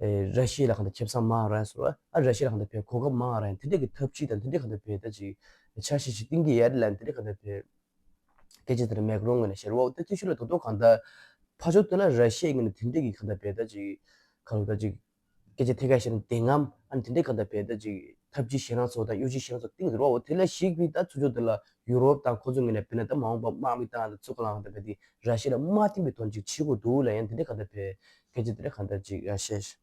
ཨེ་ར་ཤི་ཡ་ལ་གང་ད་ཁེ་བཟང་མང་ར་སོ་ཨ་ར་ཤི་ཡ་ལ་གང་ད་བས་གོ་སྐབས་མང་ར་དེ་འདྲ་གི་ཐབས་ཇུས་དང་དེ་འདྲ་གང་ད་བས་ད་ཅིག་འཆར་གཞི་ཞིག་བཏིང་གི་ཡོད་ལ་དེ་འདྲ་གང་ད་བས་སྐད་ཆ་དེ་ལ་མེག་རོན་ངོས་ནས་བཤད་རོགས་ད་དེ་ཤུ་ལ་དོ་དོ་གང་ད་ཕ་ཕྱོགས་དེ་ལ་ར་ཤི་ཡ་ངོས་ནས་དེ་འདྲ་གི་གང་ད་བས་ད་ཅིག་གང་ད་ཅིག་སྐད་ཆ་ཐད་ཀར་བཤད་ན་བདེན་ངམ་ཨ་ནི་དེ་འདྲའི་གང་ལྟར་བས་ད་ཅིག་ཐབས་ཇུས་གཞན་དང་ཚོ་དང་གཡོ་ཇུས་གཞན་དང་ཚོ་བཏིང་ཟེར་བ་འོ་དེ་ལ་ཞིག་བི་ད་ཚུར་ཕྱོགས་དེ་ལ་ཡུ་རོབ་དང་ཁོ་ཚོ་ངོས་ནས་བས་ན་ད་མ་འོངས་པ་དམག་མི་བཏང་ད་ཚུར་ག་ལ་གང་ལྟར་བས་དེ་ར་ཤི་ཡ་ལ་མ་བསྟིམ་པའི་དོན་ཅིག་བྱེད་དགོས་འདུག་ལ་ཡང་དེ་འདྲའི་གང་ལྟར་བས་སྐད་ཆ་དེ་འདྲ་གང་ལྟར་ཅིག་ཡ་བཤད་ཤག་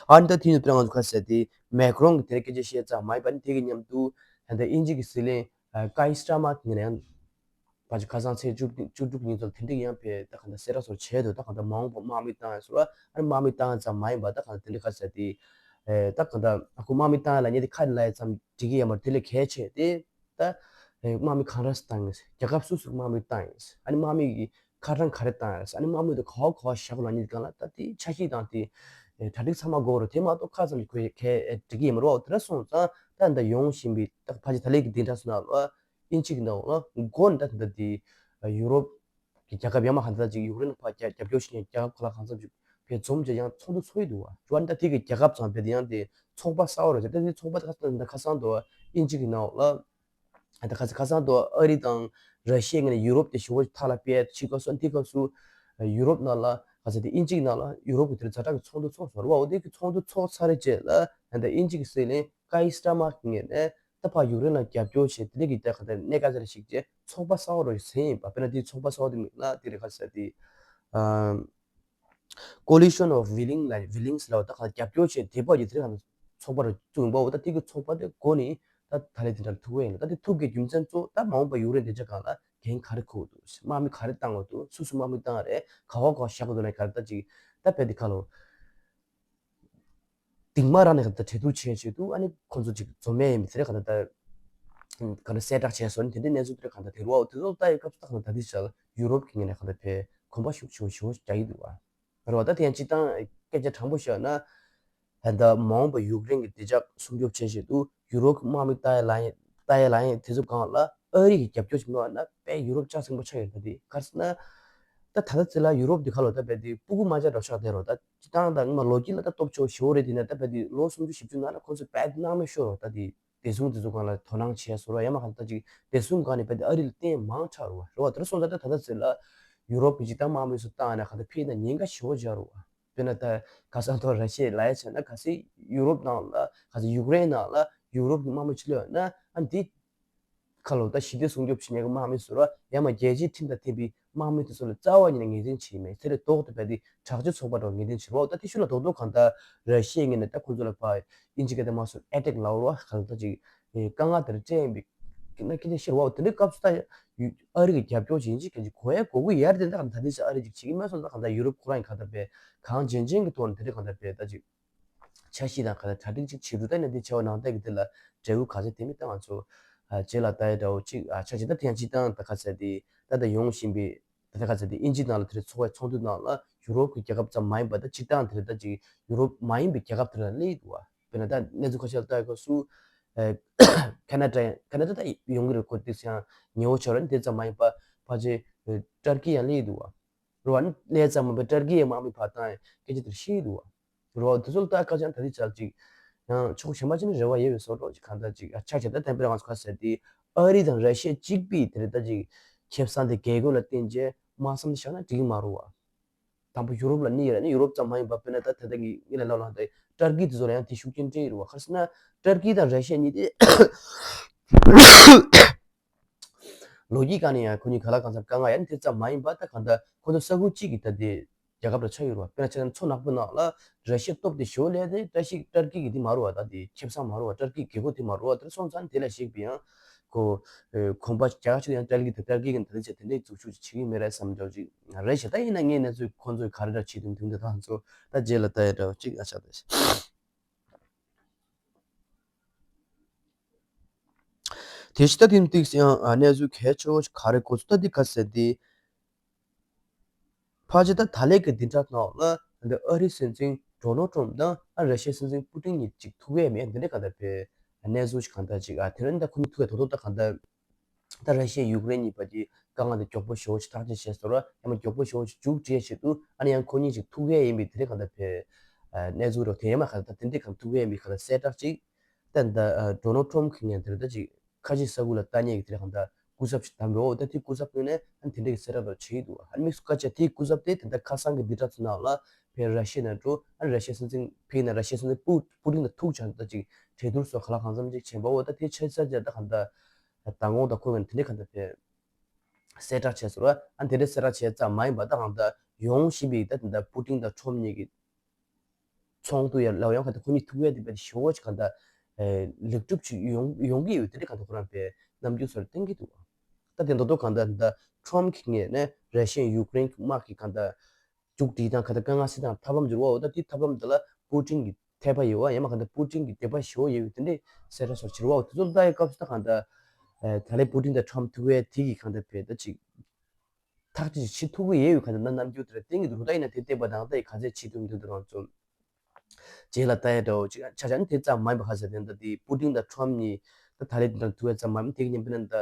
ཨ་ནི་ད་དེ་ཡོད་པ་ང་ཚོ་ཁ་ཟེར་དེ་མེག་རོན་གྱི་དེ་འདྲ་སྐད་ཆ་བཤད་ཙམ་མ་ཡིན་པ་ནི་དེ་གི་མཉམ་དུ་ད་ལྟ་དབྱིན་ཇི་གི་སྲིད་བློན་ཀའི་སི་ཊར་མར་ངོས་ནས་ཡང་། ཕལ་ཆེར་ཁ་སང་ཚེས་བཅུ་བཅུ་དྲུག་ཉིན་ཚོར་དེ་འདྲ་ཡང་བས་ད་གང་ལྟར་གསལ་བསྒྲགས་སོགས་བྱས་འདུག་ད་གང་ལྟར་མ་འོངས་པ་དམག་མི་བཏང་ཡ་སོགས་ཨ་ནི་དམག་མི་བཏང་ཡ་ཙམ་མ་ཡིན་པ་ད་གང་ལྟར་དེ་འདྲ་ཁ་ཟེར་དེ་ད་གང་ལྟར་ཨ་ཁུ་དམག་མི་བཏང་ཡ་ལ་ཉེ་དེ་ཁ་ལ་ཡ་ཙམ་འགྲིག་གི་ཡ་མ་རེད། དེ་ལས་གལ་ཆེ་དེ་ད་དམག་མི་གང་ར་སུ་བཏང་ཡིན་རྒྱལ་ཁབ་སུ་སུ་དམག་མི་བཏང་ཡིན་ཨ་ནི་དམག་མི་གི་ཁ་གྲངས་ག་རེ་བཏང་ཡིན་ཨ་ནི་དམག་མི་དེ་ག་བ་ག་བ་བཞག་དགོས་ལ་ཉེ་དེ་གང་ལ་ད་དེ་འཆར་གཞི་དང་དེ་གྲ་སྒྲིག་ཚང་མ་དགོས་རེད། དེ་མ་གཏོགས་ཁ་ཙམ་གྱི་ཁོས་གལ་འགྲིག་གི་ཡ་མ་རེད། དེ་འདྲ་སོང་ཙང་ད་འདི་ཡོང་བཞིན་པའི་ད་ཕལ་ཆེར་ད་ལས་ཀྱི་འདི་འདྲ་སོང་ན་ལ། དབྱིན་ཇི་གི་ནང་ལ་མགོ་ནས་ད་ད་དེ་ཡུ་རོབ་ཀྱི་རྒྱལ་ཁབ་ཡ་མ་གང་ད་ཅིག་ཡུཀ་རེན་ཕར་རྒྱབ་རྒྱབ་སྐྱོར་བྱེད་མཁན་རྒྱལ་ཁབ་ག་ལ་གང་འཚམ་ཅིག་ཕར་འཛོམས་བྱས་ཡང་ཚོགས་འདུ་ཚོགས་ཡི་འདུག་བ། ཅོ་ཨ་ནི་ད་དེ་གི་རྒྱལ་ཁབ་ཚང་བས་དེ་ཡང་དེ་ཚོགས་པ་གསར་པ་རེད་ཟེར། ད་དེ་ཚོགས་པ་ད་ཁ་སང་ད་ཁ་སང་དུ་དབྱིན་ཇི་གི་ནང་ལ་ད་ཁ་ཁ་སང་དུ་ཨ་རི་དང་ར་ཤི་ཡ་ངོས་ནས་ཡུ་རོབ་དེ་ཞི་བོ་ཐག་ལ་སྤེལ་ཕྱི་སྐབས་སུ་ཨ་ནི་དེ་སྐབས་སུ་ཡུ་རོབ་ནང་ལ་ག་ཚོད་དེ་དབྱིན་ཇི་གི་ནང་ལ་ཡུ་རོབ་ཀྱི་དེ་ཛ་དྲག་གི་ཚོགས་འདུ་ཚོགས་སོང་རེད་བ། འོ་དེ་གི་ཚོགས་འདུ་ཚོགས་ཚར་རྗེས་ལ་ད་དབྱིན་ཇི་གི་སྲིད་བློན་ཀའི་སི་ཊར་མར་ངོས་ནས། ད་ཕར་ཡུཀ་རེན་ལ་རྒྱབ་སྐྱོར་བྱེད་དེ་འདྲ་གི་ད་ག་ད་གནད་འགག་ཅིག་ལ་ཞིག་བྱས་ཚོགས་པ་གསར་པ་རུ་ཟིན་ཡིན་པ། དཔེར་ན་དེའི་ཚོགས་པ་གསར་པ་དེ་མིང་ལ་དེ་རེད་ག་ཟེར་དེ། Coalition of Willing ལ་Willings ལ་ད་ག་རྒྱབ་སྐྱོར་བྱེད་དེ་བ་ཡི་དེ་རེད་ག་ཚོགས་པ་རུ་བཙུགས་ཡིན་པ། འོ་ད་དེ་གི་ཚོགས་པ་དེ་འགོ་ནས་ད་ད་ལས་དེ་འདྲ་ཐུག་པ་ཡིན་ལ། ད་དེ་ཐུག་གི་རྒྱུ་མཚན་གཙོ་ད་མ་འོངས་པ་ཡུཀ་རེན་དེ་ཆ་གང་ལ་ འགན་ག་རེ་འཁུར་དགོས་འདུག་དམག་མི་ག་རེ་བཏང་དགོས་འདུག་སུ་སུ་དམག་མི་བཏང་རེད། ག་བ་ག་བ་བཞག་དགོས་འདུག་ལ་ག་རེ་ད་ཅིག་ད་བལ་འདི་ཁ་ལོ། དིང་མ་རང་ནས་ག་ད་གྲོས་བསྡུར་བྱས་བྱས་འདུག་ཨ་ནི་ཁོང་ཚོ་ཅིག་འཛོམས་ཡས་ཡིན་པ་དེ་རེད། ག་ད་ད་ག་ད་གསལ་བསྒྲགས་བྱས་སོང་ནི་དེ་འདྲའི་གནས་ཚུལ་དེ་རེད། ག་ད་དེ་རུ་བ་དེ་ཚོ་ལྟ་ཡི་སྐབས་སུ་ད་ག་ད་ད་དེ་ཆ་ལ་ཡུ་རོབ་ཀྱི་ངོས་ནས་ག་ད་བལ་གོམ་པ་ཤུགས་ཆེ་བོ་ཞེ་བོ་རྒྱག་གི་འདུག་བ། རེད་བ། ད་དེ་ཡང་སྤྱིར་བཏང་སྐད་ཆ་དྲང་པོ་བཤད་ན། ད་ལྟ་མ་འོངས་པ་ཡུཀ་རེན་གྱི་བདེ་འཇགས་སྲུང་སྐྱོབ་བྱེད་བཞིན་དུ་ཡུ་རོབ་ཀྱི་དམག་མི་ལྟ་ཡ་ལ་ཡིན་ལྟ་ཡ་ལ་ཡིན་དེ་ཚོ་སྒང་ལ་ཨ་རི་གི་རྒྱབ་སྐྱོར་བྱེད་མི་འདུག་ན་དཔེ་ཡུ་རོབ་ལྕགས་སྲིན་པོ་ཆགས་ཡོད་ད་དེ་ག་རེ་ཟེར་ན། ད་ད་ལྟ་ཚེ་ལ་ཡུ་རོབ་འདི་ཁ་ལོ་ད་དཔེ་དེ་སྤུ་གུ་མ་ཆགས་འགྲོ་ཆགས་བསྡད་རོགས་ད་སྤྱིར་བཏང་ད་ང་ལོ་རྒྱུས་ལ་ད་སྟོབས་ཆེ་བོ་ཞེ་བོ་རེད། དེ་ན་ད་དཔེ་དེ་ལོ་སུམ་ཅུ་བཞི་བཅུ་ནང་ལ་ཁོང་ཚོ་དཔེ་དེ་སྣང་མེད་ཤོར་རོགས་ད་དེ། བདེ་སྲུང་དེ་ཚོ་སྒང་ལ་དོ་སྣང་བྱས་སོང་ར། ཡང་མ་ག་ད་ཅིག་བདེ་སྲུང་སྒང་ནས་བལ་དེ་ཨ་རི་ལ་བརྟེན་མང་དྲགས་རུ་བ་རེད་བ། དེ་ར་སོང་ཙང་ད་ད་ལྟ་ཚེ་ལ་ཡུ་རོབ་ཀྱི་ཅིག་ད་དམག་མི་ཚོ་བཏང་ཡ་ན་ག་ད་ཕེ་ན་ཉེན་ཁ་ཞེ་བོ་ཆགས་རུ་བ། དཔེར་ན་ད་ཁ་སང་ཐོག་ར་ཤི་ཡ་ལ་ཡ་བྱས་ན་ག་སེ་ཡུ་རོབ་ནང་ལ་ག་སེ་ཡུཀ་རེན་ནང་ལ་ཡུ་རོབ་ཀྱི་དམག་མི་ཕྱིར་ལོག་ཡོང་ན་ཨ་འདི་ཁ་ལོ་ད་ཞི་བདེ་སྲུང་སྐྱོབ་བྱེད་མཁན་གྱི་དམག་མི་ཚོ་ར་ཡང་མ་རྒྱལ་སྤྱིའི་ཁྲིམས་དང་མཐུན་པའི་དམག་མི་དེ་ཚོ་ལ་རྩ་བ་ཉིད་ནས་ངོས་འཛིན་བྱས་མེད། དེ་ལས་ལྡོག་ཏུ་བལ་དེ་དྲག་སྤྱོད་ཚོགས་པ་འདྲ་བོ་ངོས་འཛིན་བྱེད་རོགས། ད་དེ་ཤུལ་ལ་རྡོག་རྡོག་གང་ལྟར་ར་ཤི་ཡའི་ངོས་ནས་ད་ཁོང་ཚོ་ལ་ཕར་དབྱིན་ཇི་སྐད་དུ་དམར་གསོད་ཨེ་ཊེག་ལབ་རོགས། གང་ལྟར་ཅིག་དཀའ་ངལ་དེར་སྤྲད་ཡིན་པའི་ན་སྐད་ཆ་བཤད་རོགས། དེ་འདྲའི་སྐབས་སུ་ད་ཨ་རི་གི་རྒྱབ་སྐྱོར་བྱེད་ཅིག་གལ་ཆེ་གོ་ཡ་གོ་གི་ཡར་དེ་འདྲ་གང་ལྟར་དེ་ཨ་རི་ཅིག་བྱེད་ཀྱི་མེད་སོང་ཙང་གང་ལྟར་ཡུ་རོབ་ཁོ་རང་གི་གང་ལྟར་བས་གང་ཇེན་ཇེན་གྱི་ཐོག་ནས་དེ་འདྲའི་གང་ལྟར་བས་ད་ཅིག་འཆར་གཞི་དང་ག་ལ་གྲ་སྒྲིག་ཅིག་བྱེད་རུ་ད་ནི་འདི་བྱ་བ་ནང་བསྟན་གྱི་འདི་ལ་འབྲས་བུ་ག་ཚད་དེ་མི་ལྟ་ང་ཚོ་རྗེས་ལ་ལྟ་ཡ་འདྲ་བོ་ཅིག་ཆ་བཞག་ད་དེ་ཡང་སྤྱིར་བཏང་ད་ག་ཚད་དེ་ད་ལྟ་ཡོང་བཞིན་པའི་ད་ལྟ་ག་ཚད་དེ་དབྱིན་ཇི་ནང་ལ་དེ་རིང་ཚོགས་པའི་ཚོགས་འདུ་ནང་ལ་ཡུ་རོབ་ཀྱི་རྒྱལ་ཁབ་ཙམ་མ་ཡིན་པ་ད་སྤྱིར་བཏང་དེ་རིང་ད་ཅིག་ཡུ་རོབ་མ་ཡིན་པའི་རྒྱལ་ཁབ་དེ་ལ་སླེབས་འདུག་བ། དཔེར་ན་ད་གནས་ཚུལ་ཁ་ཤས་ལ་ལྟ་ཡ་ག་སུ་ཁེ་ན་ཌ་ཁེ་ན་ཌ་ད་ཡོང་གི་རེད། ཁོ་དེ་ཡང་ཉེ་བོ་ཆགས་རེད། དེ་ཙམ་མ་ཡིན་པ་ཕལ་ཆེར་ཏར་ཀི་ཡང་སླེབས་འདུག་བ། རེད་བ། གནས་ཙམ་མ་ཡིན་པ་ཏར་ཀི་ཡའི་དམག་མི་ཕར་བཏང་ཡ་སྐད་ཆ་དེར་བཤད་འདུག་བ། རེད་བ། དེ་ཚོ་ལ་ལྟ་ཁ་བྱང་ད་རེས་ཙམ་ཅིག་ཡང་ཕྱོགས་གཞན་པ་ཅིག་ནས་རེ་བ་ཡོད་པའི་བཟོ་འདྲ་ཅིག་གང་ལྟར་ཅིག་ཨ་ཆ་ཆ་ད་བསྟན་པའི་རང་ཚོ་ཁ་ཟེར་དེ་ཨ་རི་དང་ར་ཤི་ཡ་གཅིག་པའི་དེ་རེད་ད་ཅིག་ཁེ་བཟང་དེ་རྒྱལ་ཁབ་ལ་བརྟེན་བྱས་དམག་མཚམས་དེ་བཞག་ན་འགྲིག་གི་མ་རེད་བ། དང་པོ་ཡུ་རོབ་ལ་གནས་ཡོད་རེད་ན་ཡུ་རོབ་ཙམ་མ་ཡིན་པ་དཔེར་ན་ད་ད་ལྟ་གི་ངེད་ལ་ལབ་ལ་ད་ཏར་ཀི་དེ་ཚོ་ལ་ཡང་དེ་ཤུགས་རྐྱེན་སྤྲད་ཡོད་རེད་བ། ག་རེ་ཟེར་ན་ཏར་ཀི་དང་ར་ཤི་ཡ་གཉིས་དེ་ལོ་རྒྱུས་སྒང་ནས་ཡང་ཁོ་གཉིས་ག་ལ་གང་འཚམ་དཀའ་ངལ་ཡང་དེ་ཙམ་མ་ཡིན་པ་ད་གང་ལྟར་ཁོ་ཚོ་ས་ཁུལ་གཅིག་གི་ད་དེ་རྒྱལ་ཁབ་ལ་ཆགས་ཡོད་རེད་བ། དཔེར་ན་ཆ་ན་མཚོ་ནག་པོའི་ནང་ལ་ར་ཤི་ཡ་སྟོབས་དེ་ཞེ་པོ་སླེབས་ཏེ་བཀྲ་ཤིས་ཏར་ཀི་གི་དེ་མ་རེད་བ། ད་དེ་ཁེ་བཟང་མ་རེད་བ། ཏར་ཀི་རྒྱལ་ཁབ་དེ་མ་རེད་བ། དེ་སོང་ཙང་དེ་ལ་གཞིགས་པ་ཡང་ཁོ་གོམ་པ་རྒྱག་ཆེད་ཡང་ཏར་ཀི་དང་ཏར་ཀི་གི་ད་དེ་ཆ་དེ་འདྲའི་འཛུགས་ཤུགས་ཅིག་བྱེད་ཀྱི་མེད་རེད་བསམ་འདྲ་ཅིག་རེད་ཤག་ད་ཡིན་ན་ངས་གནས་ཚུལ་ཁོང་ཚོས་ག་རེ་འདྲ་བྱེད་དུས་དུས་འདི་དང་ཚོ་ད་རྗེས་ལ་ལྟ་ཡ་འདྲ་བ་ཅིག་ཨ་ཆགས་ཏེ། དེ་ཕྱི་ད་དེ་ཏིག་ཡང་གནས་ཚུལ་གལ་ཆེ་བོ་ཞིག་ག་རེ་གོ་ཚུལ་ད་འདི་ག་ཟེར་ཏེ། ཕལ་ཆེར་ད་ད་ལན་གྱི་འདི་འདྲ་ནང་ལ་འདི་ཨ་རིའི་སྲིད་འཛིན་ཌོ་ནལ་ཊམ་དང་ཨ་ར་ཤི་ཡའི་སྲིད་འཛིན་པུ་ཏིན་གཉིས་ཅིག་ཐུག་ཡས་མེད་འདི་འདྲ་གང་ལྟར་བས་གནས་ཚུལ་ཞིག་གང་ལྟར་ཅིག་ཨ་དེ་རིང་ད་ཁོ་གཉིས་ཐུག་ཡས་དོ་དོ་ད་གང་ལྟར་ད་ར་ཤི་ཡ་ཡུཀ་རེན་གཉིས་བར་གྱི་དཀའ་ངལ་དེ་མགྱོགས་པོ་ཞེ་བོ་ཞིག་ཐག་གཅོད་བྱས་སོང་ར་ཡང་མ་མགྱོགས་པོ་ཞེ་བོ་ཞིག་མཇུག་སྒྲིལ་ཆེད་དུ་ཨ་ནི་ཡང་ཁོ་གཉིས་ཅིག་ཐུག་ཡས་ཡིན་པའི་དེ་འདྲ་གང་ལྟར་བས་གནས་ཚུལ་རོ་དེ་ཡས་མ་གང་ལྟར་དེ་འདྲ་གང་ཐུག་ཡས་ཡིན་པའི་གང་ལྟར་གསལ་བསྒྲགས་ཅིག་ད་ད་ཌོ་ནལ་ཊམ་གྱིས་ངས་དེ་འདྲ་ཅིག་ཁ་ཆེ་ས་ཁུལ་ལ་ལྟ་ཉེས་ཀྱི་དེ་འདྲ་གང་ལྟར་སྐུ་ཚབ་ཞིག་བདམས་པའོ། ད་དེ་སྐུ་ཚབ་ངོས་ནས་ཨ་ནི་དེ་འདྲ་གི་གསལ་བསྒྲགས་རོ་བྱེད་ཀྱི་འདུག་ཨ་ནི་དམིགས་སུ་བཀར་བྱས་དེའི་སྐུ་ཚབ་དེ་ད་ལྟ་ཁ་སང་གི་འདི་འདྲ་ཚོ་ནང་ལ་ཕེ་ར་ཤི་ཡ་ནང་འགྲོ་ཨ་ནི་ར་ཤི་ཡ་སྲིད་འཛིན་ཕེ་ཡིན་ན་ར་ཤི་ཡ་སྲིད་འཛིན་པུ་པུ་ཏིན་དང་ཐུག་བྱས་ད་ཅིག་གྲོས་བསྡུར་སོགས་ག་ལ་གང་འཚམ་ཅིག་བྱས་པའོ། ད་དེ་ཆ་ཆ་ཆ་ད་གང་ལྟར་མདང་དགོང་དང་ཁོ་གཉིས་དེ་འདྲ་གང་ལྟར་ཕེ་གསལ་བསྒྲགས་བྱས་སོང་ར། ཨ་དེ་འདྲའི་གསལ་བསྒྲགས་བྱས་ཙམ་མ་ཡིན་པ་ད་གང་ལྟར་ཡོང་བཞིན་པའི་ད་དེ་འདྲ་པུ་ཏིན་དང་ཁྲོམ་གཉིས་ཀྱི་ཚོགས་འདུ་ཡར་ལ་ཡང་གང་ལྟར་ཁོ་གཉིས་ཐུག་ཡས་དེ་བས་ཞེ་བོ་ཅིག་གང་ལྟར་ལེགས་གྲུབ་ཅིག་ཡོང་ཡོང་གི་ཡོད་དེ་འདྲ་གང་ལྟར་ཁོ་རང་བས་རྣམ་འགྱུར་སོགས་བསྟན་གྱི་འདུག་ད་དེ་མདོ་མདོ་གང་ལྟར་ད་ཁྲོམ་གྱི་ངོས་ནས་ར་ཤི་ཡ་ཡུཀ་རེན་གྱི་དམག་གི་གང་ལྟར་མཇུག་སྒྲིལ་དང་གང་ལྟར་དཀའ་ངལ་སེལ་སྟངས་ཐབས་ལམ་འགྱུར་བའོ། ད་དེ་ཐབས་ལམ་དེ་ལ་པུ་ཏིན་གྱི་དད་པ་ཡོད་བ་ཡང་མ་གང་ལྟར་པུ་ཏིན་གྱི་དད་པ་ཞེ་བོ་ཡོད་པའི་དེ་འདྲའི་གསལ་བསྒྲགས་སོགས་བྱེད་བའོ། དེ་ཚོ་ལྟ་ཡི་སྐབས་སུ་ད་གང་ལྟར་ད་ལན་པུ་ཏིན་དང་ཁྲོམ་ཐུག་ཡས་དེ་གི་གང་ལྟར་བས་ད་ཅིག་ཐག་གཅོད་བྱེད་ཐུབ་ཀྱི་ཡོད་ཡོད་ག་ཚོད་ན་རྣམ་འགྱུར་དེ་འདྲ་བསྟན་གྱི་འདུག་ད་ཡིན་ན་དེ་བལྟས་པ་དང་ད་ཡི་ག་ཚད་བྱེད་ཐུབ་མི་འདུག་དེ་རང་ཚོ་རྗེས་ལ་ལྟ་ཡ་འདྲ་བོ་ཅིག་ཆ་ཆ་ནི་དེ་ཙམ་མ་ཡིན་པ་ག་ཚད་དེ་འདྲ་དེ་པུ་ཏིན་དང་ཁྲོམ་གཉིས་ད་ད་ལན་དེ་འདྲ་ཐུག་ཡ་ཙམ་མ་ཡིན་དེ་གི་ཉིན་པ་ན་ད་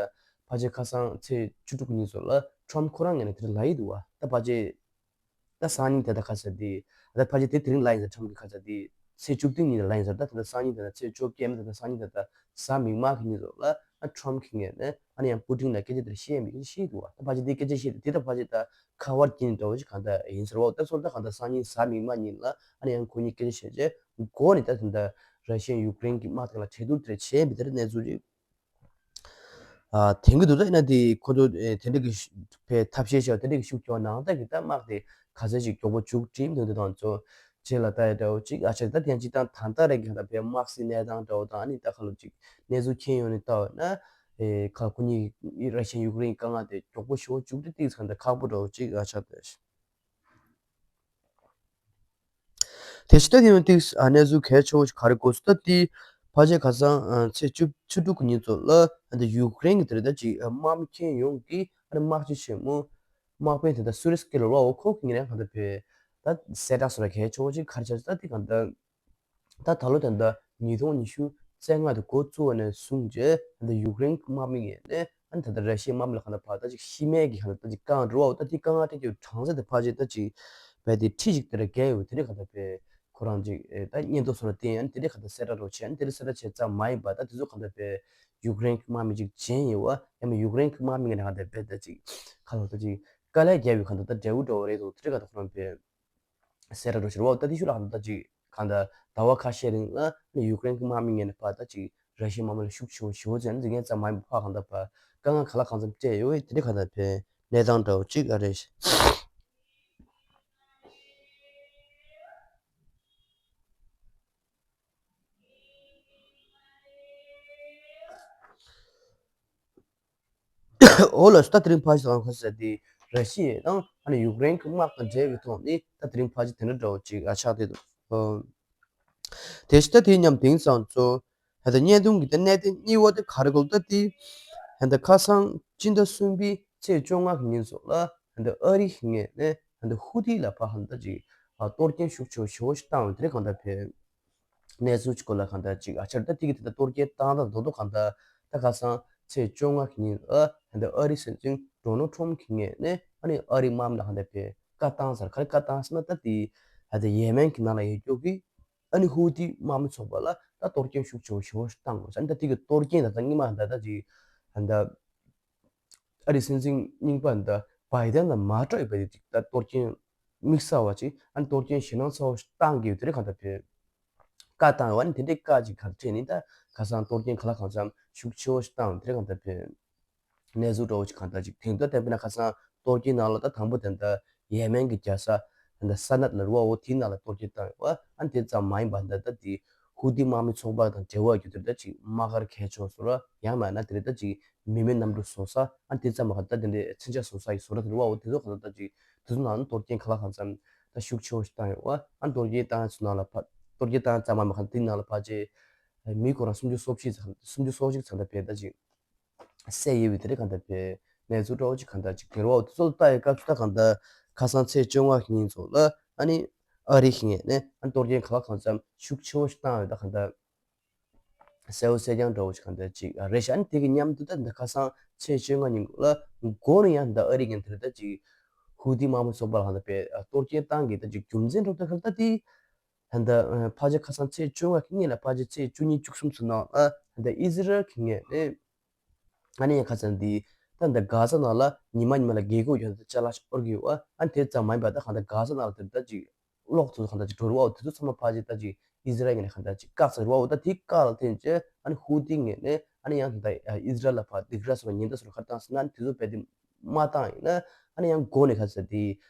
ཕལ་ཆེར་ཁ་སང་ཚེས་བཅུ་དྲུག་གི་ཉིན་ཚོ་ལ་ཁྲོམ་ཁོ་རང་ངོས་ནས་དེ་འདྲ་ལབ་ཡི་འདུག་བ། ད་ཕལ་ཆེར་ད་སང་ཉིན་དེ་ད་ག་ཟེར་དེ་ད་ཕལ་ཆེར་དེ་དེ་རིང་ལ་ཡིན་ཟེར་ཁྲོམ་གྱི་ག་ཟེར་དེ་ཚེས་བཅུ་བདུན་ཉིན་ལ་ཡིན་ཟེར། ད་དེ་ད་སང་ཉིན་དེ་ད་ཚེས་བཅོ་བརྒྱད་མི་དེ་ད་སང་ཉིན་དེ་ད་གཟའ་མིག་དམར་གྱི་ཉིན་ཚོ་ལ་ཨ་ཁྲོམ་གྱི་ངོས་ནས་ཨ་ནི་ཡང་པུ་ཏིན་ལ་སྐད་ཆ་དེ་བཤད་མི་གི་ཤེས་འདུག་བ། ད་ཕལ་ཆེར་དེ་སྐད་ཆ་བཤད་དེ་དེ་ད་ཕལ་ཆེར་ད་ཁ་བར་གྱིན་འདྲ་བོ་ཞིག་གང་ད་ཡིན་ཟེར་བ། ད་སོང་ད་གང་ད་སང་ཉིན་གཟའ་མིག་དམར་ཉིན་ལ་ཨ་ནི་ཡང་ཁོ་གཉིས་སྐད་ཆ་བཤད་རྗེས་མགོ་ནས་ད་དེ་ད་ར་ཤི་ཡ་ཡུཀ་རེན་གྱི་དམག་དེ་ལ་གྲོས་བསྡུར་དེ་བྱས་མི་དེ་ད་གནས་ཚུལ་རེད། ཨ་དེང་གི་དུས་ད་ཡིན་ན་དེ་ཁོ་ཚོ་ཨེ་དེ་འདྲ་གི་ཤུ་ཕའི་ཐབས་ཤེས་བྱས་དེ་འདྲ་གི་ཤུགས་རྒྱག་ནང་ད་གི་ད་དམག་དེ་ག་ཚད་ཅིག་མགྱོགས་པོ་མཇུག་སྒྲིལ་མི་འདུག་དེ་དང་ཚོ་རྗེས་ལ་ད་ཡ་འདྲ་བོ་ཅིག་ཨ་ཆ་ད་དེ་ཡང་ཅིག་དང་ད་ལྟ་རེ་གི་ད་ཕའི་དམག་སྲིད་གནས་སྟངས་འདྲ་བོ་དང་ཨ་ནི་ད་ཁ་ལོ་ཅིག་གནས་ཚུལ་མཁྱེན་ཡོང་ནས་ལྟ་བ་ན་ ཨེ་ཁ་ཁོ་གཉིས་ར་ཤི་ཡ་ཡུཀ་རེན་གྱི་དཀའ་ངལ་དེ་མགྱོགས་པོ་ཞེ་པོ་བྱུང་སྟེ་ཏིག་ཙམ་ད་ཁག་པོ་འདྲ་བོ་ཅིག་ཨ་ཆགས་བསྡད། དེ་ཕྱི་ད་དེ་ཡང་ཏིག་ཨ་གནས་ཚུལ་གལ་ཆེ་བོ་ཞིག་ག་རེ་གོ་སོང་ད་དེ་ཕལ་ཆེར་ཁ་སང་ཨ་ཚེས་བཅུ་བཅུ་དྲུག་གི་ཉིན་ཙམ་ལ་ཨ་ད་ཡུཀ་རེན་གྱི་དེ་རེད་ད་ཅིག་ཨ་དམག་མི་ཁྱོན་ཡོངས་ཀྱི་ཨ་ནི་དམག་སྤྱི་ཆེན་མོ་དམག་དཔོན་དེ་ད་སུ་རེ་སི་ཀེ་ལ་རོ་ཨོ་ཁོ་གི་ངོས་ནས་གང་ལྟར་བོད་ད་གསལ་བསྒྲགས་སོགས་ལ་གལ་ཆེ་བོ་ཅིག་ག་རེ་བྱས་སོང་ད་དེ་གང་ལྟར། ད་ད་ལོ་ད་ལྟ་ཉིས་སྟོང་ཉི་ཤུ་རྩ་ལྔ་དེ་འགོ་བཙུགས་པ་ནས་བཟུང་རྗེས་ད་ལྟ་ཡུཀ་རེན་དམག་མི་ངོས་ནས་ཨ་ནི་ད་ལྟ་ར་ཤི་ཡའི་དམག་མི་ལ་གང་ལྟར་ཕར་ད་ཅིག་ཤི་རྨས་ཀྱི་གང་ལྟར་ད་ཅིག་བཀག་འགྲོ་བ་ད་དེ་དཀའ་ངལ་འཕྲད་ཀྱི་གྲངས་ཚད་དེ་ཕལ་ཆེར་ད་ཅིག་བས་དེ་ཁྲི་ཅིག་དེ་འདྲ་བརྒལ་ཡོད་དེ་འདྲ་གང་ལྟར་བས་ཁོ་རང་ཅིག་ད་སྙན་ཐོ་སོགས་ལ་བརྟེན་ཨ་ནི་དེ་འདྲ་གང་ལྟར་གསལ་བསྒྲགས་རོགས་བྱས་ཨ་ནི་དེ་འདྲ་གསལ་བསྒྲགས་བྱས་ཙམ་མ་ཡིན་པར་ད་དེ་ཚོ་གང་ལྟར་བས་ཡུཀ་རེན་གྱི་དམག་མི་ཅིག་བྱིན་ཡོད་བ་ཡང་མིན་ཡུཀ་རེན་གྱི་དམག་མི་ངོས་ནས་གང་ལྟར་བས་ད་ཅིག་ཁ་ལོ་ད་ཅིག་དཀའ་ལས་བརྒྱབ་པའི་གང་ལྟར་ད་འབྲས་བུ་འདྲ་བོ་རེད་འདུག་དེ་འདྲ་གང་ལྟར་ཁོ་རང་བས། གསལ་བསྒྲགས་འདྲ་ཞིག་རེད་བ། ད་དེ་ཤུགས་ལ་གང་ལྟར་ཅིག་གང་ལྟར་ཟླ་བ་ཁ་ཤས་རིང་ལ་ནི་ཡུཀ་རེན་གྱི་དམག་མི་ངོས་ནས་ཕར་ད་ཅིག་ར་ཤི་ཡའི་དམག་མི་ལ་ཤུགས་ཆེ་བོ་ཞེ་པོ་ཅིག་འཛིན་མཁན་ཙམ་མ་ཡིན་པར་ཕར་གང་ལྟར་ཕར་དཀའ་ངལ་ག་ལ་གང་འཚམ་སྤྲད་ཡོད་དེ་འདྲ་གང་ལྟར་བས་གནས་སྟངས་འདྲ་བོ་ཅིག་ཨ་རེད། འོ་ལགས་སོ། ད་དེ་རིང་ཕར་ཞིག་དང་ཁ་ཟེར་དེ་ར་ཤི་ཡ་དང་ཨ་ནི་ཡུཀ་རེན་གྱི་དམག་དང་འབྲེལ་བའི་ཐོག་ནས་ད་དེ་རིང་ཕར་ཞིག་དེ་འདྲ་འདྲ་བོ་ཅིག་ཨ་ཆགས་བསྡད་འདུག་དེ་བཞིན་ད་དེ་མཉམ་དེང་སང་ཚོ་ད་ལྟ་བརྙན་ཐུང་གི་ད་གནད་དོན་གཉིས་པ་དེ་ག་རེ་གོ་ད་དེ་ད་ལྟ་ཁ་སང་སྤྱི་ཟླ་གསུམ་པའི་ཚེས་བཅོ་ལྔ་གི་ཉིན་ཚོ་ལ་ད་ལྟ་ཨ་རི་གི་ངོས་ནས་ད་ལྟ་ཧུ་ཐི་ལ་ཕར་ཧ་ད་ཅིག་གཏོར་སྐྱོན་ཤུགས་ཆེ་བོ་ཞེ་པོ་ཞིག་བཏང་བ་དེ་རེད་གང་ལྟར་བས། གནས་ཚུལ་གྱི་སྐོར་ལ་གང་ལྟར་ཅིག་ཨ་ཆར་ད་ཏིག་གི་དེ་ལྟར་གཏོར་སྐྱོན་བཏང་ད་རྡོག་རྡོག་གང་ལྟར་ད་ཁ་སང་ཚེས་བཅོ་ལྔ་གི་ཉིན་ཨ་ད་ལྟ་ཨ་རི་སྲིད་འཛིན་ཌོ་ནལ་ཊམ་གྱི་ངོས་ནས་ཨ་ནི་ཨ་རིའི་དམག་མི་ལ་གང་ལྟར་བས་བཀའ་བཏང་ཟེར་ག་རེ་བཀའ་བཏང་ཟེར་ན་ད་དེ་ཨ་ད་ཡེ་མེན་གྱི་ནང་ལ་ཡོད་རྒྱུ་གི་ཨ་ནི་ཧུ་ཐི་དམག་མི་ཚོགས་པ་ལ་ད་གཏོར་སྐྱོན་ཤུགས་ཆེ་བོ་ཞེ་པོ་ཞིག་བཏང་དགོས་ཟེར་ཨ་ནི་ད་ཏིག་གི་གཏོར་སྐྱོན་ད་ད་སྔོན་མ་ད་ད་ཅིག་ཨ་ད། ཨ་རིའི་སྲིད་འཛིན་རྙིང་པ་འདི་བྷའི་ཌེན་ལ་མ་སྤྲོད་པའི་ཅིག་ད་གཏོར་སྐྱོན་དམིགས་བསལ་བ་ཅིག་ཨ་ནི་གཏོར་སྐྱོན་ཞེད་སྣང་ཚ་བོ་ཞིག་བཏང་གི་ཡོད་དེ་རེད་གང་ལྟར་བས། བཀའ་བཏང་ཡོད་ཨ་ནི་དེ་འདྲའི་བཀའ་ཅིག་ག་འཕྲད་ནི་ད་ཁ་སང་གཏོར་སྐྱོན་ག་ལ་གང་འཚམ་ཤུགས་ཆེ་བོ་ཞིག་བཏང་དེ་རེད་གང་ལྟར་བས། གནས་ཚུལ་འདྲ་བོ་ཅིག་གང་ལྟར་ཅིག་དེང་དུས་བལྟས་པ་ན་ཁ་སང་གཏོར་སྐྱོན་ནང་ལ་ད་དང་པོ་དེ་འདྲ་ཡེ་མེན་གྱི་རྒྱལ་ས་དེ་འདྲ་ས་ནད་ལ་རུ་བ་འོ་དེའི་ནང་ལ་གཏོར་སྐྱོན་བཏང་ཡོད་ཨ་ནི་དེ་ཙམ་མ་ཡིན་པ་འདི་ད་དེ་ཧུ་ཐི་དམག་མི་ཚོགས་པ་དང་འབྲེལ་བ་ཡོད་དེ་ད་ཅིག་དམག་སྒར་གལ་ཆེ་བོ་བཟོ་ར་ཡང་མིན་ན་དེ་རེད་ད་ཅིག་མི་མེད་གནམ་གྲུ་བཟོ་ས་ཨ་དེ་ཙམ་མ་ག་ད་དེ་འདྲའི་མཚོན་ཆ་བཟོ་ས་ཡི་བཟོ་ར་དེ་རེད་བ། འོ་དེ་ཚོ་ག་ད་ད་ཅིག་དེ་ཚོ་ནང་ལ་གཏོར་སྐྱོན་ག་ལ་གང་འཚམ་ད་ཤུགས་ཆེ་བོ་ཞིག་བཏང་ཡོད་བ། ཨ་གཏོར་སྐྱོན་བཏང་ཚོ་ནང་ལ་ཕ་གཏོར་སྐྱོན་བཏང་ཙམ་མ་མ་ག་དེ་ནང་ལ་ཕལ་ཆེར་མི་ཁོ་རང་སུམ་ཅུ་སོ་བཞི་ཙམ་སུམ་ཅུ་སོ་གཅིག་ཙམ་ད་བས་ད་ཅིག་བསད་ཡོད་བའི་དེ་རེད་གང་ད་བས་གནས་ཚུལ་འདྲ་བོ་ཅིག་གང་ད་ཅིག་དེ་རེད་བ། འོ་དེ་ཚོ་ལ་ལྟ་ཡི་སྐབས་སུ་ད་གང་ད་ཁ་སང་ཚེས་བཅོ་ལྔ་གི་ཉིན་ཚོ་ལ་ཨ་ནི་ཨ་རི་གི་ངོས་ནས་ཨ་གཏོར་སྐྱོན་ག་ལ་གང་འཚམ་ཤུགས་ཆེ་བོ་ཞིག་བཏང་ཡོད་ད་གང་ད། གསལ་བོ་གསལ་རྐྱང་འདྲ་བོ་ཞིག་གང་ལྟར་ཅིག་རེད་ཤག་ཨ་ནི་དེ་གི་མཉམ་དུ་ད་འདི་ཁ་སང་ཚེས་བཅོ་ལྔ་ཉིན་ལ་མགོ་ནས་ཡང་འདི་ཨ་རི་གི་འདིར་ད་ཅིག་ཧུ་ཐི་དམག་མི་ཚོགས་པ་ལ་གང་ལྟར་བས་གཏོར་སྐྱོན་བཏང་གི་ད་ཅིག་རྒྱུ་མཚན་འགྲོ་ད་གར་ད་དེ་ད་འདི་ཕལ་ཆེར་ཁ་སང་ཚེས་བཅོ་ལྔ་གི་ཉིན་ལ་ཕལ་ཆེར་ཚེས་བཅུ་གཉིས་བཅུ་གསུམ་ཚོ་ནང་ཨ་ད་ཨི་ཟི་རལ་གི་ངོས་ནས་ཨ་ནི་ཡང་ཁ་སང་འདི་ད་འདི་གྷ་ས་ནང་ལ་ཉི་མ་ཉི་མ་ལ་རྒས་འཁོགས་ཡོད་ད་ཅ་ལག་ཅིག་དབོར་གི་ཡོད་ཨ་ཨ་ནི་དེ་ཙམ་མ་ཡིན་པ་ད་གང་ལྟར་གྷ་ས་ནང་ལ་དེ་ད་ཅིག་གློག་ཚོ་གང་ལྟར་ཅིག་འགྲོ་རུ་བ་འོ་དེ་ཚོ་ཚང་མ་ཕལ་ཆེར་ད་ཅིག་ཨི་ཟི་རལ་ངོས་ནས་གང་ལྟར་ཅིག་བཀག་ཚར་རུ་བ་འོ་ད་དེ་བཀག་ལ་བརྟེན་བྱས་ཨ་ནི་ཧུ་ཐི་ངོས་ནས་ཨ་ནི་ཡང་ད་ཨི་ཟི་རལ་ལ་ཕར་སྡིགས་ར་སོགས་ཉེན་བརྡ་སོགས་ཁ་བཏང་ཟེར་ན་ཨ་ནི་དེ་ཚོ་རྦད་དེ་མ་བཏང་ཡིན་ན་ཨ་ནི་ཡང་མགོ་ནས་ག་ཚོད་དེ་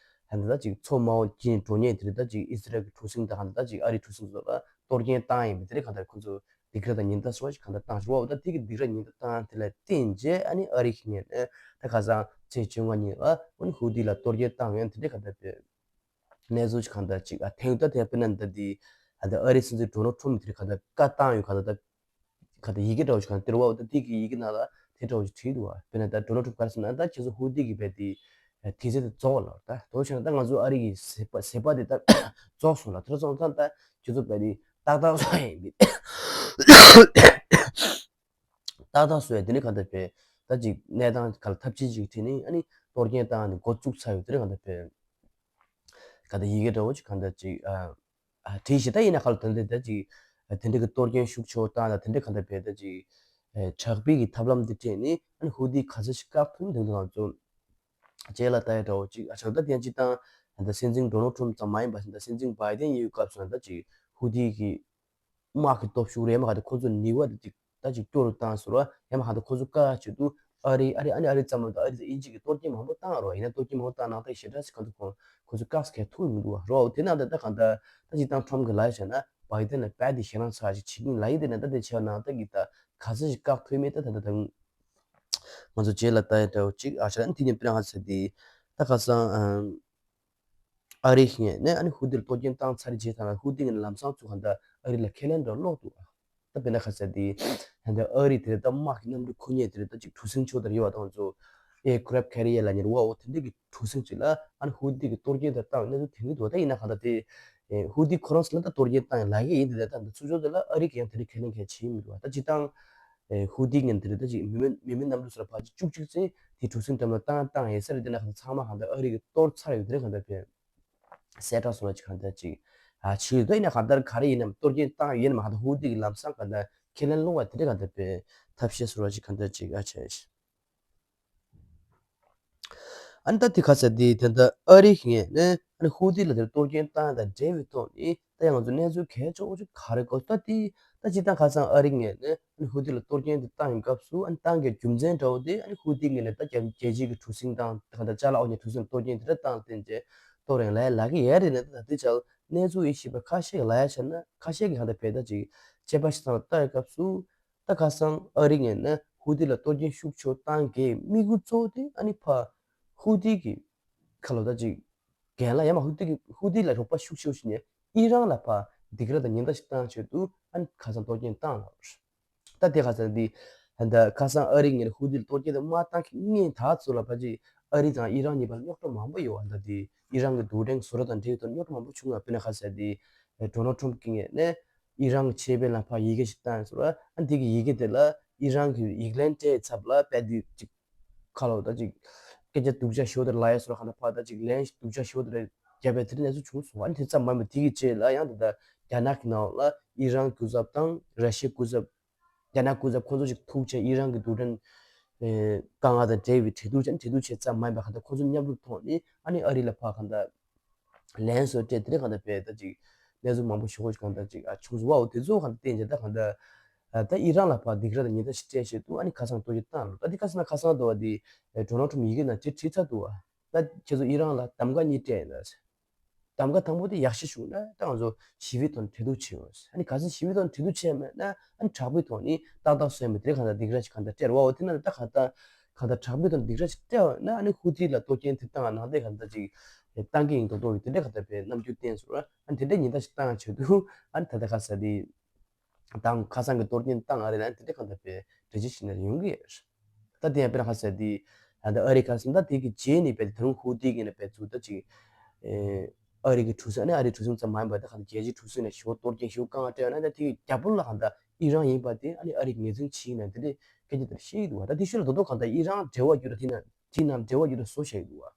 ཧན་ད་ཅིག་མཚོ་དམར་པོ་བརྒྱུད་ནས་འགྲོ་མཁན་དེ་རེད་ད་ཅིག་ཨི་ཟི་རལ་གྱི་གྲུ་གཟིངས་དང་ཧན་ད་ཅིག་ཨ་རིའི་གྲུ་གཟིངས་ཚོ་ལ་གཏོར་སྐྱོན་བཏང་ཡིན་པ་དེ་རེད་གང་ལྟར་ཁོ་ཚོ་སྡིགས་ར་དང་ཉེན་བརྡ་སོགས་ཤིག་གང་ལྟར་བཏང་ཤག་རུ་བ་འོ་ད་དེ་གི་སྡིགས་ར་ཉེན་བརྡ་བཏང་དེ་ལ་བརྟེན་བྱས་ཨ་ནི་ཨ་རི་གི་ངོས་ནས་ད་ཁ་སང་ཚེས་བཅོ་ལྔ་ཉིན་ལ་ཨ་ནི་ཧུ་ཐི་ལ་གཏོར་སྐྱོན་བཏང་ཡོད་དེ་འདྲའི་གང་ལྟར་བས། གནས་ཚུལ་ཅིག་གང་ལྟར་ཅིག་ཨ་ཐེངས་ད་དེ་དཔེར་ན་ད་འདི་ཨ་ད་ཨ་རི་སྲིད་འཛིན་ཌོ་ནལ་ཊམ་དེར་གང་ལྟར་བཀའ་བཏང་ཡོད་གང་ལྟར་ད་གང་ལྟར་ཡི་གེ་འདྲ་བོ་ཞིག་གང་ལྟར་དེ་རུ་བ་འོ་ད་དེ་གི་ཡི་གེ་ནང་ལ་དེ་འདྲ་བོ་ཞིག་བྲིས་འདུག་བ། དཔེར་ན་ད་ཌོ་ནལ་ཊམ་ག་རེ་ཟེར་ན་ད་ཁྱེད་ཚོ་ཧུ་ཐི་གི་བས་དེ་དུས་ཚོད་དེ་རྫོགས་ལ་ད་དོ་ཞེ་ན་ད་ང་ཚོ་ཨ་རི་གི་ཟེར་བ་ཟེར་བ་དེ་ད་རྫོགས་སོང་ལ་དེ་ར་སོང་ཙང་ད་ཁྱེད་ཚོ་བས་དེ་ཏག་ཏག་སོང་ཡིན་པས། ཏག་ཏག་བཟོས་དེ་ནི་ག་འདྲ་བས། ད་ཅིག་གནས་སྟངས་ག་ལ་ཐབས་ཇུས་ཅིག་བྲིས་ནས་ཨ་ནི་གཏོར་སྐྱོན་བཏང་ནས་འགོ་བཙུགས་ཚར་ཡོད་དེ་ནི་ག་འདྲ་བས། ག་འདྲ་ཡི་གེ་འདྲ་བོ་ཅིག་ག་འདྲ་ཅིག་ཨ་ཨ་བྲིས་ཤིག་ད་ཡིན་ན་ག་ལ་དོན་དེ་ད་ཅིག་དེ་འདྲ་གི་གཏོར་སྐྱོན་ཤུགས་ཆེ་བོ་བཏང་ད་དེ་འདྲ་ག་འདྲ་བས་ད་ཅིག་དྲག་པོའི་གི་ཐབས་ལམ་འདི་སྤྲད་ནས་ཨ་ནི་ཧུ་ཐི་ག་ཚོད་ཞིག་བཀག་ཐུབ་མིན་དེ་ཚོ་ང་ཚོ་རྗེས་ལ་ལྟ་ཡ་འདྲ་བོ་ཅིག་ཨ་ཆགས་ད་དེ་ཡང་སྤྱིར་བཏང་ད་སྲིད་འཛིན་ཌོ་ནལ་ཊམ་ཙམ་མ་ཡིན་པ་ད་སྲིད་འཛིན་བྷའི་ཌེན་ཡོད་སྐབས་སུ་ད་ཅིག་ཧུ་ཐི་གི་དམག་གི་སྟོབས་ཤུགས་རེད་མ་ག་དེ་ཁོ་ཚོ་ནུས་པ་དེ་ཅིག་ད་ཅིག་སྐྱོ་རུ་བཏང་ཟེར་བ་ཡང་མ་ག་དེ་ཁོ་ཚོ་བཀག་ཆེད་དུ་ཨ་རི་ཨ་རི་ཨ་ནི་ཨ་རི་ཙམ་མ་གཏོགས་ཨ་རི་དང་དབྱིན་ཇི་གི་གཏོར་སྐྱོན་མང་པོ་བཏང་རོགས་ཡིན་ན་གཏོར་སྐྱོན་མང་པོ་བཏང་ནང་ད་ཞེ་དྲག་ཞིག་གང་དུ་ཁོ་ཁོ་ཚོ་བཀག་སྐད་ཐུག་མི་འདུག་བ་རོགས་དེ་ནང་ད་ད་གང་ད་ད་ཅིག་ཏང་ཁྲོམ་གི་ལ་ཡ་བྱས་ན་བྷའི་ཌེན་ལ་རྦད་དེ་ཞེད་སྣང་ཚ་ཞིག་བྱེད་ཀྱིན་ལ་ཡི་དེ་ནང་ད་དེ་བྱས་ནང་ད་གི་ད་ག་ཚོད་ཞིག་བཀག་ཐུབ་མེད་ད་ད་ད་དང་། ང་ཚོ་རྗེས་ལ་ལྟ་ཡ་འདྲ་བོ་ཅིག་ཨ་ཆ་ཨ་ནི་དེ་ནས་སྤེན་ཁ་ཟེར་དེ་ད་ཁ་སང་ཨ་རི་ངོས་ནས་ཨ་ནི་ཧུ་ཏི་ལ་གཏོར་སྐྱོན་བཏང་ཚར་རྗེས་ད་ལ་ཧུ་ཏི་ངོས་ནས་ལམ་སང་ཚུར་གང་ལྟར་ཨ་རི་ལ་ཁས་ལེན་འདྲ་བོ་སློག་འདུག་ད་དཔེར་ན་ཁ་ཟེར་དེ་ད་ལྟ་ཨ་རི་དེ་ད་དམག་གི་གནམ་གྲུ་ཁོ་གཉིས་དེ་ད་ཅིག་གྲུ་གཟིངས་ཕྱོགས་དེར་ཡོད་པ་དང་ཚོ་ཨེར་ཀེ་རབ་ཀེ་རི་ཡར་ལབ་མཁན་རེད་བ། འོ་དེ་འདྲས་ཀྱི་གྲུ་གཟིངས་ཅིག་ལ་ཨ་ནི་ཧུ་ཏི་གིས་གཏོར་སྐྱོན་དེ་བཏང་གནས་ཚུལ་ཐོན་གྱི་འདུག་ད་ཡིན་ན་གང་ལྟར་དེ་ཨེ་ཧུ་ཏི་ཁོ་རང་ཚོ་ལ་ད་གཏོར་སྐྱོན་བཏང་ཡ་ལབ་ཀྱི་ཡིན། དེ་ད་ད་ཚུར་ཕྱོགས་དེ་ལ་ཨ་རི་གིས་ཡང་དེ་འདྲས་ཁས་ལེན་མཁན་བྱེད་མི་འདུག་ད་སྤྱིར་བཏང་ཨེ་ཧུ་ཏི་ངོས་དེ་འདྲས་ད་ཅིག་མི་མེད་མི་མེད་གནམ་གྲུ་ཚོ་ལ་ཕར་ཅིག་བཅུག་བཅུག་ཚེ་དེ་གྲུ་གཟིངས་འགྲམ་ལ་བཏང་བཏང་ཡིན་ས་རེད། དེ་ན་གང་ལྟར་ཚང་མ་གང་ལྟར་ཨ་རི་གིས་གཏོར་ཚར་ཡོད་དེ་རེད། གང་ལྟར་དཔེ་གསལ་བསྒྲགས་སོགས་ལ་ཅིག་གང་ལྟར་ཅིག་ཨ་བྱས་ཡོད། ད་ཡིན་ན་གང་ལྟར་ག་རེ་ཡིན་ནའང་གཏོར་སྐྱོན་བཏང་ཡོད་ནའང་གང་ལྟར་ཧུ་ཏི་གིས་ལམ་སང་གང་ལྟར་ཁས་ལེན་སློང་བ་དེ་འདྲས་གང་ལྟར་དཔེ་ཐབས་ཤེས་སོགས་ལ་ཅིག་གང་ལྟར་ཅིག་ཨ་བྱས། ཨ་ནི་ད་དེ་ཁ་ཟེར་དེ་དེ་འདྲ་ཨ་རི་ངོས་ནས་ཨ་ནི་ཧུ་ཏི་ལ་དེར་གཏོར་སྐྱོན་བཏང་ཡ་དང་འབྲེལ་བའི་ཐོག་ནས་ད་ཡང་ང་ཚོ་གནས་ཚུལ་གལ་ཆེ་བོ་ཅིག་ག་རེ་གོ་ད་དེ་ད་སྤྱིར་བཏང་ཁ་སང་ཨ་རི་ངོས་ནས་ཨ་ནི་ཧུ་ཏི་ལ་གཏོར་སྐྱོན་དེ་བཏང་ཡོང་སྐབས་སུ་ཨ་ནི་བཏང་གི་རྒྱུ་མཚན་འདྲ་བོ་དེ་ཨ་ནི་ཧུ་ཏི་ངོས་ནས་ད་རྒྱ་རྒྱལ་སྤྱིའི་གི་གྲུ་གཟིངས་དང་ད་གང་ལྟར་ཅ་ལག་འོག་ནས་གྲུ་གཟིངས་གཏོར་སྐྱོན་དེ་འདྲ་བཏང་ལ་བརྟེན་བྱས་གཏོར་ཡོང་ལབ་ཡ་ལབ་ཀྱི་ཡོད་རེད། ན་ད་དེ་ཆ་གནས་ཚུལ་ཡིན་ཞེས་པ་ཁ་ཤས་ཀྱིས་ལབ་ཡ་བྱས་ན་ཁ་ཤས་ཀྱིས་གང་ལྟར་བས་ད་ཅིག་དཔྱད་པ་ཞིག་བཏང་ལ་ལྟ་ཡོད་སྐབས་སུ། ད་ཁ་སང་ཨ་རི་ངོས་ནས་ཧུ་ཏི་ལ་གཏོར་སྐྱོན་ཤུགས་ཆེ་བཏང་གི་དམིགས་ཡུལ་གཙོ་བོ་དེ་ཨ་ནི་ཕ་ཧུ་ཏི་གི་ཁ་ལོ་ད་ཅིག་འགན་ལ་ཡ་མ་ཧུ་ཏི་གི་ཧུ་ཏི་ལ་རོགས་པ་ཤུགས་ཆེ་ཞིག་ནས་ཨི་རན་ལ་ཕ་སྡིགས་ར་དང་ཉེན་བརྡ་ཞིག་བཏང་ཆེད་དུ་ཨ་ནི་ཁ་སང་གཏོར་སྐྱོན་བཏང་ལ། ད་དེ་ཁ་སང་འདི་ད་ཁ་སང་ཨ་རི་ངོས་ནས་ཧུ་ཏི་ལ་གཏོར་སྐྱོན་དེ་མ་བཏང་གི་སྔོན་ད་ཚོ་ལ་ཕ་ཅིག་ཨ་རི་དང་ཨི་རན་གཉིས་བར་རྙོག་དྲ་མང་པོ་ཡོད་པ། ད་དེ་ཨི་རན་གི་རྡུལ་ཕྲན་བཟོ་གྲྭ་དང་འབྲེལ་ཡོད་དུ་རྙོག་དྲ་མང་པོ་བྱུང་ཡོད། དཔེར་ན་ཁ་སང་དེ་ཌོ་ནལ་ཊམ་གི་ངོས་ནས་ཨི་རན་གྱི་ཆེད་དཔོན་ལ་ཕར་ཡི་གེ་ཞིག་བཏང་ཡོད་ཟེར་བ། ཨ་འདི་གི་ཡི་གེ་དེ་ལ་ཨི་རན་གྱི་ཡིག་ལན་སྤྲད་ཚབ་ལ་དཔེ་དེ་ཅིག་ཁ་ལོ་ད་ཅིག་སྐད་ཆ་སྡུག་ཅག་ཞེ་པོ་དེ་ལབ་ཡོད་ཟེར་བ། གང་ལྟར་ཕར་ད་ཅིག་ལན་སྡུག་ཅག་ཞེ་པོ་དེ་རྒྱབ་པའི་དེ་འདྲ་གནས་ཚུལ་བྱུང་སོང་། ཨ་ནི་དེ་ཙམ་མ་ཡིན་པར་དེ་གི་རྗེས་ལ་ཡང་དེ་ལྟར་རྒྱ་ནག་གི་ནང་ལ་ཨི་རན་སྐུ་ཚབ་དང་ར་ཤི་ཡའི་སྐུ་ཚབ། རྒྱ་ནག་སྐུ་ཚབ་ཁོང་ཚོ་ཅིག་ཐུག་བྱས་ཨི་རན་གྱི་རྡུལ་ཕྲན་ཨེ་དཀའ་ངལ་དང་འབྲེལ་བའི་གྲོས་བསྡུར་བྱས། གྲོས་བསྡུར་བྱས་ཙམ་མ་ཡིན་པར་གང་ལྟར་ཁོང་ཚོ་མཉམ་རུབ་ཐོག་ནས་ཨ་ནི་ཨ་རི་ལ་ཕར་གང་ལྟར་ལན་བཟོ་སྤྲད་དེ་རིང་གང་ལྟར་བས་ད་ཅིག་གནས་ཚུལ་མང་པོ་ཞིག་ཧོ་ཞིག་གང་ལྟར་ཅིག་ཨ་བྱུང་སོང་བ། འོ་དེ་ཚོ་གང་ལྟར་བསྟན་བྱས་ད་གང་ལྟར་ཨ་ད་ཨི་རན་ལ་ཕར་སྡིགས་ར་དང་ཉེན་བརྡ་ཞིག་སྤྲད་བྱས་འདུག་ཨ་ནི་ཁ་སང་གཏོར་སྐྱོན་བཏང་ལ། ད་དེ་ཁ་སང་ན་ཁ་སང་དུ་བ་དེ་ཨེ་ཌོ་ནལ་ཊམ་ཡི་གེ་ནང་ཅིག་བྲིས་ཚར་འདུག་བ། ད་ཁྱེད་ཚོ་ཨི་རན་ལ་གདམ་ག་གཉིས་སྤྲད་ཡིན་ད། གདམ་ག་དང་པོ་དེ་ཡག་ཤོས་བྱུང་ན་ད་ང་ཚོ་ཞི་བའི་ཐོག་ནས་གྲོས་བསྡུར་བྱེད་འོས། ཨ་ནི་གལ་སྲིད་ཞི་བའི་ཐོག་ནས་གྲོས་བསྡུར་བྱས་མེད་ན་ཨ་ནི་དྲག་པོའི་ཐོག་ནས་ཏག་ཏག་བཟོས་མེད་དེ་གང་ལྟར་སྡིགས་ར་ཅིག་གང་ལྟར་སྤྲད་རེད་བ། འོ་དེ་ན་ད་གང་ལྟར་གང་ལྟར་དྲག་པོའི་ཐོག་ནས་སྡིགས་ར་ཅིག་སྤྲད་པ་ན་ཨ་ནི་ཧུ་ཐི་ལ་གཏོར་སྐྱོན་དེ་བཏང་ནང་དེ་གང་ལྟར་ཅིག་བཏང་གི་ཡིན་མདོག་མདོག་གི་དེ་འདྲ་གང་ལྟར་བའི་རྣམ་འགྱུར་བསྟན་སོང་། ཨ་ནི་དེ་འདྲ་ཉེན་བརྡ་ཞིག་བཏང་ཡང་བྱེད་དུས་ཨ་ནི་ད་ལྟ་ག་ས་དེ། དང་ཁ་སང་གི་གཏོར་སྐྱོན་བཏང་ཨ་རི་ལ་དེ་འདྲ་གང་ལྟར་བས་འགྲེལ་བརྗོད་བྱེད་ན་ཡོང་གི་ཡོད། ད་དེ་ཡང་དཔེར་ན་ཁ་ཟེར་དེ་ད་ལྟ་ཨ་རི་ཁ་སང་ད་དེ་གི་རྗེས་ནས་བས་ད་རུང་ཧུ་ཏི་གི་ནས་བས་ཚུར་ད་ཅིག་ཨ་རི་གི་གྲུ་གཟིངས་ཨ་ནི་ཨ་རི་གྲུ་གཟིངས་ཙམ་མ་ཡིན་པར་ད་གང་ལྟར་རྒྱལ་སྤྱིའི་གྲུ་གཟིངས་ནས་ཞེ་པོ་གཏོར་སྐྱོན་ཞེ་པོ་བཀག་སྤྲད་ཡོད་ན་ད་དེ་གི་རྒྱབ་ལོགས་ལ་གང་ལྟར་ཨི་རན་ཡིན་པ་དེ་ཨ་ནི་ཨ་རི་ངོས་འཛིན་བྱེད་ཀྱི་ན་དེ་འདྲའི་སྐད་ཆ་དེ་བཤད་ཀྱི་འདུག་བ། ད་དེ་ཤུལ་ལ་ད་དུང་གང་ལྟར་ཨི་རན་འབྲེལ་བ་བརྒྱུད་ད་དེ་ན་དེ་ནང་འབྲེལ་བ་བརྒྱུད་ད་བཟོ་བྱས་ཀྱི་འདུག་བ།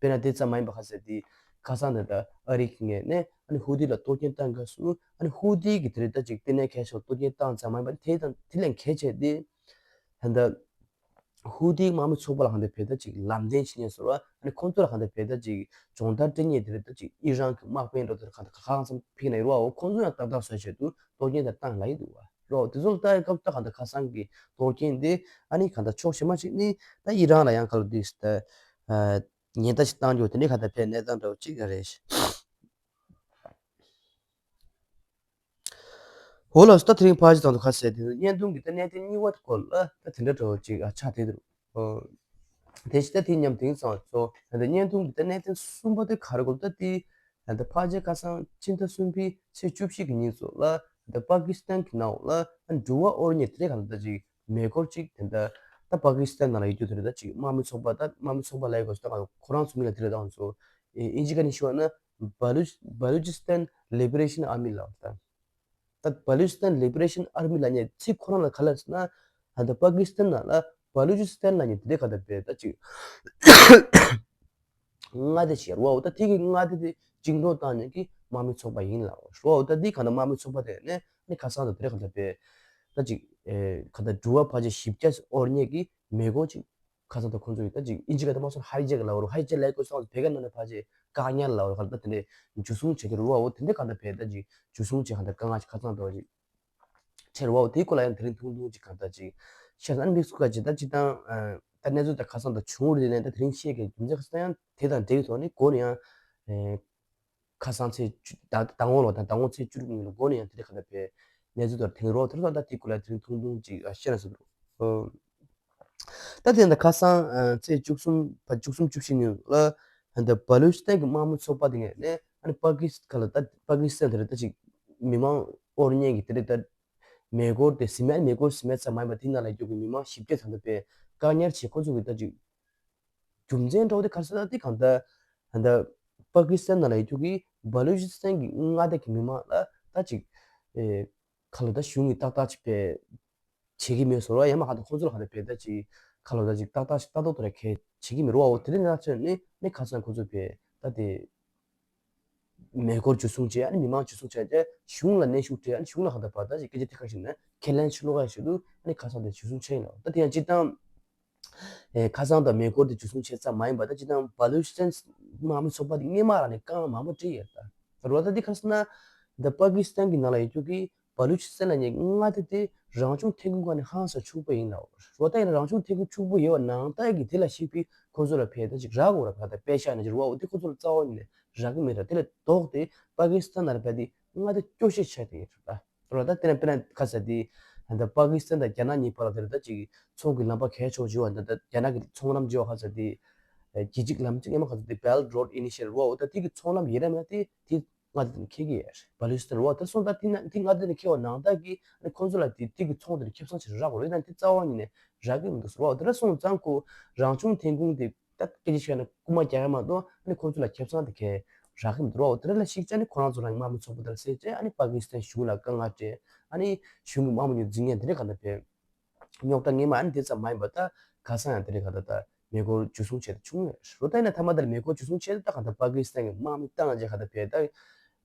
དཔེར་ན་དེ་ཙམ་མ་ཡིན་པ་ཁ་ཟེར་དེ་ཁ་སང་ད་ལྟ་ཨ་རི་གི་ངོས་ནས་ཨ་ནི་ཧུ་ཏི་ལ་གཏོར་སྐྱོན་བཏང་སྐབས་སུ་ཨ་ནི་ཧུ་ཏི་གི་དེ་རིང་ད་ཅིག་ལྟེ་གནས་ཁ་ཤས་གཏོར་སྐྱོན་བཏང་ཙམ་མ་ཡིན་པ་དེ་དང་དེ་ལས་གལ་ཆེ་དེ་ད་ལྟ་ཧུ་ཏི་དམག་མི་ཚོགས་པ་ལ་གང་ལྟར་བས་ད་ཅིག་ལམ་སྟོན་བྱེད་མཁན་ཟེར་བ་ཨ་ནི་ཁོང་ཚོ་ལ་གང་ལྟར་བས་ད་ཅིག་སྦྱོང་བརྡར་སྤྲད་མཁན་དེ་རིང་ད་ཅིག་ཨི་རན་གི་དམག་དཔོན་འགྲོ་དེར་གང་ལྟར་གང་ཙམ་ཕིག་ན་ཡོད་ར། འོ་ཁོང་ཚོ་ཡང་ཏག་ཏག་བཟོ་ཆེད་དུ་གཏོར་སྐྱོན་དེ་བཏང་ལ་ཡི་འདུག་བ། རོ། དེ་ཚོ་ལ་ལྟ་ཡི་སྐབས་ད་གང་ལྟར་ཁ་སང་གི་གཏོར་སྐྱོན་དེ་ཨ་ནི་གང་ལྟར་ཕྱོགས་གཞན་མ་ཞིག་ནས་ད་ཨི་རན་ལ་ཡང་ག་ལ་དུས་ད་ཉེན་བརྡ་ཞིག་བཏང་རྒྱུ་དེ་འདྲའི་གང་ལྟར་བས་གནས་སྟངས་འདྲ་བོ་ཅིག་རེད། འོ་ལགས་སོ། ད་དེ་རིང་ཕལ་ཆེར་དང་དུ་ཁ་གསལ་དེ་བརྙན་ཐུང་གི་ད་གནད་དོན་གཉིས་པ་སྐོར་ལ་ད་དེ་འདྲ་འདྲ་བོ་ཅིག་ཨ་ཆགས་བསྡད་འདུག་དེ་ཕྱི་ད་དེ་མཉམ་དེང་སང་ཚོ་ད་བརྙན་ཐུང་གི་ད་གནད་དོན་གསུམ་པ་དེ་ག་རེ་གོ་ད་དེ་ད་ཕལ་ཆེར་ཁ་སང་ཕྱི་ཟླ་གསུམ་པའི་ཚེས་བཅུ་བཞི་གི་ཉིན་ཚོ་ལ་ད་པ་ཀི་སི་ཐན་གྱི་ནང་ལ་འགྲུལ་བ་དབོར་མཁན་དེ་འདྲའི་གང་ལྟར་ཅིག་མེ་འཁོར་ཅིག་དེ་འདྲ་ད་པ་ཀི་སི་ཐན་ནང་ལ་ཡོད་རྒྱུ་དེ་འདྲ་ད་ཅིག་དམག་མི་ཚོགས་པ་ད་དམག་མི་ཚོགས་པ་ལ་ཡོད་དགོས་སུ་ད་ཁོ་རང་ཚོ་མིང་ལ་དེ་འདྲ་ད་ང་ཚོ་ཨིན་ཇི་སྐད་ནས་ཞུ་བ་ན་Baluch- Balochistan Liberation Army ལབ་ད། ད་Balochistan Liberation Army ལབ་མཁན་ཚིག་ཁོ་རང་ལ་ག་ལ་ཟེར་ན་ད་ལྟ་པ་ཀི་སི་ཐན་ནང་ལ་Balochistan ལབ་མཁན་དེ་འདྲའི་གང་ལྟར་བས་ད་ཅིག་མངའ་སྡེ་ཞིག་རེད་བ། འོ་ད་དེ་གི་མངའ་སྡེ་དེ་བཅིངས་འགྲོལ་བཏང་མཁན་གྱི་དམག་མི་ཚོགས་པ་ཡིན་ལབ་རེད་བ། འོ་ད་དེ་གང་ལྟར་དམག་མི་ཚོགས་པ་དེ་ནས་ནི་ཁ་སང་དང་དེ་འདྲའི་གང་ལྟར་བས་ད་ཅིག་ཨེ་གང་ལྟར་འགྲུལ་བ་ཕལ་ཆེར་བཞི་བརྒྱ་དབོར་མཁན་གྱི་མེ་འཁོར་ཅིག་ཁ་སང་དང་ཁོང་ཚོ་ཡིས་ད་ཅིག་ཨིན་ཇི་སྐད་དུ་མ་སོང་ཧའི་ཇེག་ལབ་རེད། ཧའི་ཇེག་ལབ་དགོས་སོང་བོད་སྐད་ནང་ནས་ཕལ་ཆེར་བཀག་ཉར་ལབ་རེད། གང་ལྟར་དེ་འདྲའི་འཇུ་བཟུང་བྱེད་ཀྱི་རེད་བ། འོ་དེ་འདྲའི་གང་ལྟར་བས་ད་ཅིག་འཇུ་བཟུང་བྱས་གང་ལྟར་དཀའ་ངལ་ཅིག་ཁ་སང་དང་ཅིག་འཕྲད་རེད་བ། དེའི་སྐོར་ལ་ཡང་དེ་རིང་ཐུང་ཐུང་ཅིག་གང་ལྟར་ཅིག་བཤད་ན་དམིགས་སུ་བཀར་ཅིག་ད་ཅིག་དང་ད་གནས་ཚུལ་ད་ཁ་སང་ད་བྱུང་རེད་ནས་ད་དེ་རིང་བཤད་མཁན་རྒྱུ་མཚན་ཁ་སང་ཡང་དེ་དང་འབྲེལ་བའི་ཐོག་ནས་འགོ་ནས་ཡང་ཁ་སང་ཚེས་བཅུ་ད་ཟླ་ངོ་ལོ་ད་ཟླ་ངོ་ཚེས་བཅུ་དྲུག་ཉིན་ལ་འགོ་ནས་ཡང་དེ་འདྲ་གང་ལྟར་བས་གནས་ཚུལ་དེ་ཐེངས་རོགས་དེ་རོགས་ད་དེའི་སྐོར་ལ་དེ་རིང་ཐུང་ཐུང་ཅིག་བཤད་ན་ཟེར་འདུག་ད་དེ་འདྲ་ཁ་སང་ཚེས་བཅུ་གསུམ་བཅུ་གསུམ་བཅུ་བཞི་ཉིན་ལ་ད་བ་ལུ་ཆི་སི་ཐན་གྱི་དམག་མི་ཚོགས་པ་དེ་ངོས་ནས་ཨ་ནི་པ་ཀི་སི་ཁ་ལ་ད་པ་ཀི་སི་ཐན་དེ་རེད། ད་ཅིག་མི་མང་དབོར་ཉན་གྱི་དེ་རེད། ད་མེ་འཁོར་དེ་ཟིན་མེད་མེ་འཁོར་ཟིན་མེད་ཙམ་མ་ཡིན་པ་དེ་ནང་ལ་ཡོད་པའི་མི་མང་ཞིབ་དཔྱད་ཚང་མ་པས་བཀག་ཉར་བྱས། ཁོ་ཚོ་གི་ད་ཅིག་རྒྱུ་མཚན་འདྲ་བོ་དེ་ག་རེ་ཟེར་ན། དེ་གང་ལྟར་ད་ལྟ་པ་ཀི་སི་ཐན་ནང་ལ་ཡོད་རྒྱུ་གི་བ་ལུ་ཆི་སི་ཐན་གྱི་མངའ་སྡེ་གི་མི་མང་ལ་ད་ཅིག་ཨེ་ཁ་ལོ་ད་གཞུང་གི་ཏག་ཏག་ཅིག་པས་བྱེད་ཀྱི་མེད་ཟེར་བ། ཡང་མ་གང་ལྟར་ཁོང་ཚོ་ལ་གང་ལྟར་པས་ད་ཅིག་ཁ་ལོ་ད་ཅིག་ཏག་ཏག་ཅིག་ཏག་ཏག་ཏུ་ར་གལ་བྱེད་ཀྱི་མེད་རེད་བ། འོ་དེ་རིང་ན་ཚོད་ནི་ནི་ཁ་སང་ཁོ་ཚོ་པས་ད་དེ་མེ་འཁོར་འཇུ་བཟུང་བྱས། ཨ་ནི་མི་མང་འཇུ་བཟུང་བྱས་རྗེས་གཞུང་ལ་གནོན་ཤུགས་སྤྲད། ཨ་ནི་གཞུང་ལ་གང་ལྟར་པ་ད་ཅིག་སྐད་ཆ་ཐད་ཀར་ཞིག་ནས་ཁས་ལེན་ཞུ་ལོག་ཡ་ཞུ་དུས་ཨ་ནི་ཁ་སང་དེ་འཇུ་བཟུང་བྱས་ཡིན་ལ། ད་དེ་ཡང་སྤྱིར་བཏང་ཨེ་ཁ་སང་དང་མེ་འཁོར་དེ་འཇུ་བཟུང་བྱས་ཙམ་མ་ཡིན་པ། ད་སྤྱིར་བཏང་བ་ལུ་ཆི་སི་ཐན་དམག་མི་ཚོགས་པ་དེ་སྔོན་མ་རང་ནས་རྐང་མང་པོ་བསྒྲིགས་ཡོད་ད། རོ་ད་འདི་ག་རེ་ཟེར་ན། ད་པ་ཀི་སི་ཐན་གྱི་ནང་ལ་ཡོད་རྒྱུ་གི་བ་ལུ་ཆི་སི་ཐན་ལབ་མཁན་མངའ་སྡེ་དེ་རང་བྱུང་ཐོན་ཁུངས་ཁག་ནས་ཧང་སང་ཕྱུག་པོ་ཡིན་ལ། རོ་ད་ཡིན་ན་རང་བྱུང་ཐོན་ཁུངས་ཕྱུག་པོ་ཡོད་པ་ནང་ལྟར་གྱི་དེ་ལ་གཞིགས་པའི་ཁོ་ཚོ་ལ་ཕལ་ཆེར་ཅིག་རག་དགོས་ར། ཕལ་ཆེར་པེ་ཤ་ནས་ཅིག་རོ་འོ་དེ་ཁོ་ཚོ་ལ་རྩ་བ་ཉིད་ནས་རག་གི་མེད་ར། དེ་ལས་ལྡོག་སྟེ་པ་ཀི་སི་ཐན་ནང་ལ་ཕལ་ཆེར་མངའ་སྡེ་སྐྱོ་ཤས་ཆགས་བསྡད་ཡོད་ར། རོ་ད་དེ་ནས་དཔེར་ན་ཁ་ས་དེ་ད་པ་ཀི་སི་ཐན་དང་རྒྱ་ནག་གཉིས་བར་ལ་དེར་ད་ཅིག་ཚོང་གི་ལམ་པ་གལ་ཆེ་བ་བརྗོད་པ་འདི། ད་རྒྱ་ནག་གི་ཚོང་ལམ་བརྗོད་པ་ཁ་ས་དེ་ཨེ་རྒྱལ་སྤྱིའི་ལམ་ཅིག་ཡང་མ་ཁ་ས་དེ་Belt Road Initiative རོ། འོ་ད་དེ་གི་ཚོང་ལམ་ཡིན་ར་མིན་དེ་དེ་མངའ་སྡེ་དེ་ནས་འཁེལ་གྱི་ཡོད་རེད། བ་ལུ་ཆི་སི་ཐན་རོ། ད་སོང་ད་དེ་ན་དེ་མངའ་སྡེ་དེ་ནས་འཁེལ་བ་ནང་ལྟར་གྱི་ཨ་ནི་ཁོང་ཚོ་ལ་དེ་དེ་གི་ཚོང་དེ་ནས་ཁེ་བཟང་ཆེ་རག་དགོས་རེད། ད་དེ་རྩ་བ་ཉིད་ནས་རག་གི་མི་འདུག་ཟེར་བ། འོ་དེ་འདྲ་སོང་ཙང་ཁོ་རང་བྱུང་ཐོན་ཁུངས་དེ་ད་སྐད་ཆ་བཤད་ན་རྐུ་མ་རྒྱག་ཡ་མ་གཏོགས་ཨ་ནི་ཁོང་ཚོ་ལ་ཁེ་བཟང་དེ་གས་རག་གི་མི་འདུག་རོ། དེ་འདྲ་ལ་གཞིགས་བྱས་ནས་ཁོ་རང་ཚོ་རང་དམག་མི་ཚོགས་པ་དེ་ལ་བསད་བྱས་ཨ་ནི་པ་ཀི་སི་ཐན་གཞུང་ལ་དཀའ་ངལ་སྤྲད། ཨ་ནི་གཞུང་གི་དམག་མི་ཉུང་འཛིན་ཡང་དེ་འདྲ་ག་འདྲ་བས་རྙོག་དྲ་ངེས་མ། ཨ་ནི་དེ་ཙམ་མ་ཡིན་པ་ད་ཁ་སང་ཡང་དེ་འདྲ་ག་འདྲ་ད་མེ་འཁོར་འཇུ་བཟུང་བྱས་ཏེ་བྱུང་ཡོད་རོ། ད་ཡིན་ན་མཐའ་མ་དེར་མེ་འཁོར་འཇུ་བཟུང་བྱས་ཏེ་ད་ག་འདྲ་པ་ཀི་སི་ཐན་གྱི་དམག་མི་བཏང་རྗེས་ག་འདྲ་བས་ད་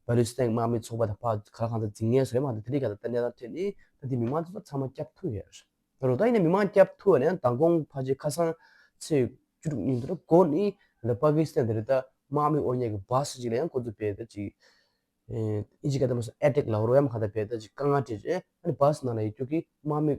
བ་ལུ་ཆི་སི་ཐན་གྱི་དམག་མི་ཚོགས་པ་དང་ཕར་ག་ལ་གང་འདྲ་འཛིང་ངེས་བཟོས་མ་ད་དེ་འདྲ་ག་འདྲ་ད་གནས་སྟངས་ཐོན་ནས་ད་དེ་མི་མང་ཚོ་ཚང་མ་སྐྱོབ་ཐུབ་ཡོད་རོ། ད་ཡིན་ན་མི་མང་སྐྱོབ་ཐུབ་པ་ནས་མདང་དགོང་ཕལ་ཆེར་ཁ་སང་ཚེས་བཅུ་དྲུག་ཉིན་དུ་འགོ་ནས་ད་པ་ཀི་སི་ཐན་དེ་རེད། ད་དམག་མི་དབོར་ཉན་གྱི་བ་སི་ཅིག་ལ་ཡང་ཁོ་ཚོ་བས་ད་ཅིག་ཨིན་ཇི་སྐད་ཐོག་མ་སོང་ཨེ་ཊེག་ལབ་རོ། ཡང་ག་འདྲ་བས་ད་ཅིག་དཀའ་ངལ་སྤྲད་རྗེས་ཨ་ནི་བ་སི་ནང་ལ་ཡོད་རྒྱུ་གི་དམག་མི་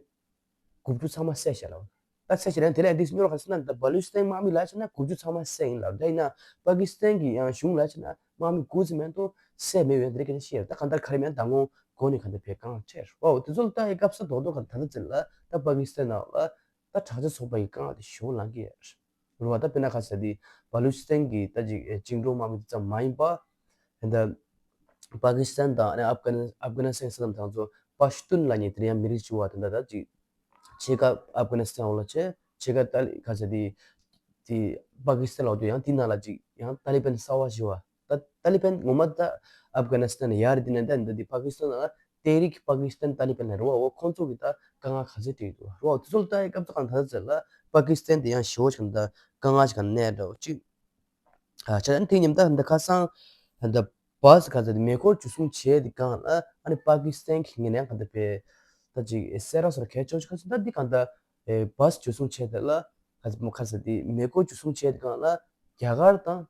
དགུ་བཅུ་ཚང་མ་བསད་བཞག་ལབ། ད་བསད་བཞག་ལབ་དེ་ལ་ཨེ་ཊེག་སྨྱོ་ར་ག་རེ་ཟེར་ན། ད་བ་ལུ་ཆི་སི་ཐན་དམག་མི་ལ་བྱས་ན་དགུ་བཅུ་ཚང་མ་བསད་ཡིན་ལབ། ད་ཡིན་ན་པ་ཀི་སི་ཐན་གྱི་ཡང་གཞུང་ལ་བྱས་ན་དམག་མི་དགུ་ཙམ་མ་གཏོགས་བསད་མེད་ཡོད་དེ་རེད་སྐད་ཆ་བཤད། ད་གང་ལྟར་ག་རེ་མིན་མདང་དགོང་དགོང་ནས་ག་འདྲ་བས་དཀའ་ངལ་འཕྲད་རོ། དེ་ཚོ་ལ་ད་ཡི་སྐབས་ས་རྡོག་རྡོག་ག་ད་ལྟ་ཚེ་ལ་ད་པ་ཀི་སི་ཐན་ནང་ལ་ད་དྲག་ཆས་ཚོགས་པ་ཡི་དཀའ་ངལ་དེ་ཞེ་པོ་ལངས་ཀྱི་ཡོད་རེད། རེད་བ། ད་དཔེར་ན་ཁ་ས་དེ་བ་ལུ་ཆི་སི་ཐན་གྱི་ད་ཅིག་ཨེ་བཅིངས་འགྲོལ་དམག་མི་དེ་ཙམ་མ་ཡིན་པ། ད་པ་ཀི་སི་ཐན་དང་ཨ་ནི་ཨབ་གྷ་ནི་ཨབ་གྷ་ནི་སི་ཐན་ས་མཚམས་དང་ཚོ་པ་ཤ་ཏུན་ལབ་མཁན་དེ་ཡང་མི་རིགས་གཅིག་པ་དེ་འདྲ་ད་ཅིག་ཕྱེད་ཀ་ཨབ་གྷ་ནི་སི་ཐན་འོག་ལ་བྱས། ཕྱེད་ཀ་ཏཱ་ལི་ཁ་ས་དེ་དེ་པ་ཀི་སི་ཐན་ལ་འོག་ཏུ་ཡང་དེ་ནང་ལ་ཅིག་ཡང་ཏཱ་ལི་བན་གསར་པ་ཞིག་བ། ད་ཏཱ་ལི་བན་ངོ་མ་ད་ཨབ་གྷ་ནི་སི་ཐན་ལ་ཡར་དེ་ནས་ད་འདི་དེ་པ་ཀི་སི་ཐན་ལ་ཏེ་རིག་པ་ཀི་སི་ཐན་ཏཱ་ལི་བན་ལ་རེད་བ། འོ་ཁོང་ཚོ་གི་ད་དཀའ་ངལ་ག་ཚོད་སྤྲད་ཡོད་འདུག་རེད་བ། དེ་ཚོ་ལ་ད་སྐབས་ཚོ་གང་ད་ལྟ་ཚེ་ལ་པ་ཀི་སི་ཐན་དེ་ཡང་ཞེ་པོ་ཞིག་ད་དཀའ་ངལ་ཞིག་ག་གནས་འདྲ་བོ་ཅིག་ཨ་ཆ་ཨ་ནི་དེ་མཉམ་ད་ད་ཁ་སང་ད་བ་སི་ག་ཚོད་དེ་མེ་འཁོར་འཇུ་བཟུང་བྱས་དེ་སྒང་ལ་ཨ་ནི་པ་ཀི་སི་ཐན་གྱི་ངོས་ནས་གང་ད་བས་ད་ཅིག་སེ་ར་སོར་གལ་ཆེ་ཤོས་ཁ་ཚོད་ད་འདི་གང་ད་བ་སི་འཇུ་བཟུང་བྱས་དེ་ལ་ཁ་ཚོད་ཁ་ཚོད་དེ་མེ་འཁོར་འཇུ་བཟུང་བྱས་དེ་སྒང་ལ་རྒྱ་གར་དང་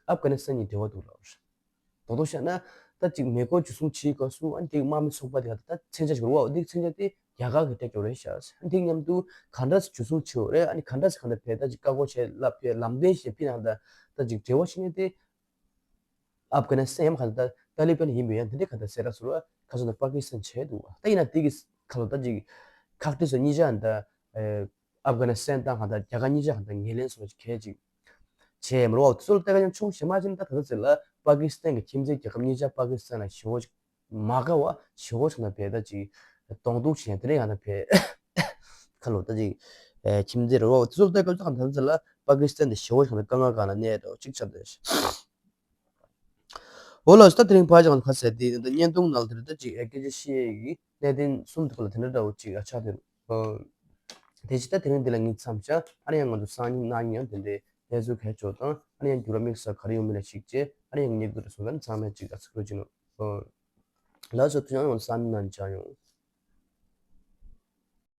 ཨབ་གྷ་ནི་སི་ཐན་གཉིས་འབྲེལ་བ་འདུག་ལབ། རྡོག་རྡོག་བཤད་ན་ད་ཅིག་མེ་འཁོར་འཇུ་བཟུང་བྱེད་སྐབས་སུ་ཨ་ནི་དེ་དམག་མི་ཚོགས་པ་དེ་ག་ད་མཚོན་ཆ་ཞིག་རེད་བ། འདི་མཚོན་ཆ་དེ་རྒྱ་གར་གྱིས་སྤྲད་ཀྱི་རེད་ཤག་འདི་མཉམ་དུ་ག་འདྲ་སེ་འཇུ་བཟུང་བྱེད་དགོས་རེད། ཨ་ནི་ག་འདྲ་སེ་ག་འདྲ་བས་ད་ཅིག་བཀག་འགོག་བྱས་ལབ་བས་ལམ་སྟོན་ཞིག་ཕི་ནང་ད་ད་ཅིག་འབྲེལ་བ་བྱེད་མཁན་དེ་ཨབ་གྷ་ནི་སི་ཐན་ཡང་ག་ད་ཏཱ་ལི་བན་ཡིན་པས་ཡང་དེ་འདྲའི་ག་ད་སེ་ར་སོར་བ་ཁ་སང་ད་པ་ཀི་སི་ཐན་བྱས་འདུག་བ། ད་ཡིན་ན་དེ་གི་ཁ་ལོ་ད་ཅིག་ཁག་དཀྲི་སོ་གཉིས་ཆ་ད་ཨབ་གྷ་ནི་སི་ཐན་དང་ག་ད་རྒྱ་གར་གཉིས་ཆ་ག་ད་ངོས་ལེན་སོ་གལ་ཅིག་བྱས་མ་རེད་བ། དེ་ཚོ་ལ་ལྟ་ག་ཡང་ཕྱོགས་གཞན་མ་ཕྱིན་ད་ད་ད་ཚེ་ལ་པ་ཀི་སི་ཐན་གྱི་ཁྱིམ་མཚེས་རྒྱལ་ཁབ་གཉིས་ཆ་པ་ཀི་སི་ཐན་ལ་ཞེ་པོ་ཅིག་མ་དགའ་བ་ཞེ་པོ་ཅིག་ན་བས་ད་ཅིག་གདོང་གཏུག་བྱས་དེ་རིང་ཡང་ན་བས་ཁ་ལོ་ད་ཅིག་ཁྱིམ་མཚེས་རེད་བ། དེ་ཚོ་ལ་ལྟ་སྐབས་ད་ད་ཚེ་ལ་པ་ཀི་སི་ཐན་དེ་ཞེ་པོ་ཅིག་ན་དཀའ་ངལ་གང་ལ་གནས་འགྲོ་ཅིག་ཆགས་ཏེ། འོ་ལགས་སོ། ད་དེ་རིང་ཕར་ཅང་ཁ་ཟེར་དེ་ད་བརྙན་ཐུང་ནང་དེར་ད་ཅིག་སྐད་ཆ་བཤད་ཡས་ཀྱི་གནད་དོན་གསུམ་དེ་ཁ་ལ་དེ་འདྲ་འདྲ་བོ་ཅིག་ཨ་ཆགས་དེ། དེ་ཅི་ད་དེ་རིང་འདི་ལ་ངས་མཚམས་བཞག་ཨ་ནི་ཡང་ང་ཚོ་སང་ཉིན་གནངས་ཉིན་ཡང་དེ་འདྲའི་གནས་ཚུལ་གལ་ཆེ་བ་དང་ཨ་ནི་ཡང་འགྱུར་བ་དམིགས་བསལ་ག་རེ་ཡོང་མིན་ལ་གཞིགས་བྱས་ཨ་ནི་ཡང་ངས་འདུག་རེ་སོང་ད་ནི་ཚང་མས་ཅིག་ཨ་ཚིག་རོ་ཅིག་ནོ། ལགས་སོ། དེ་ཡང་ང་ཚོ་སང་ཉིན་ནང་བྱ་ཡོང་།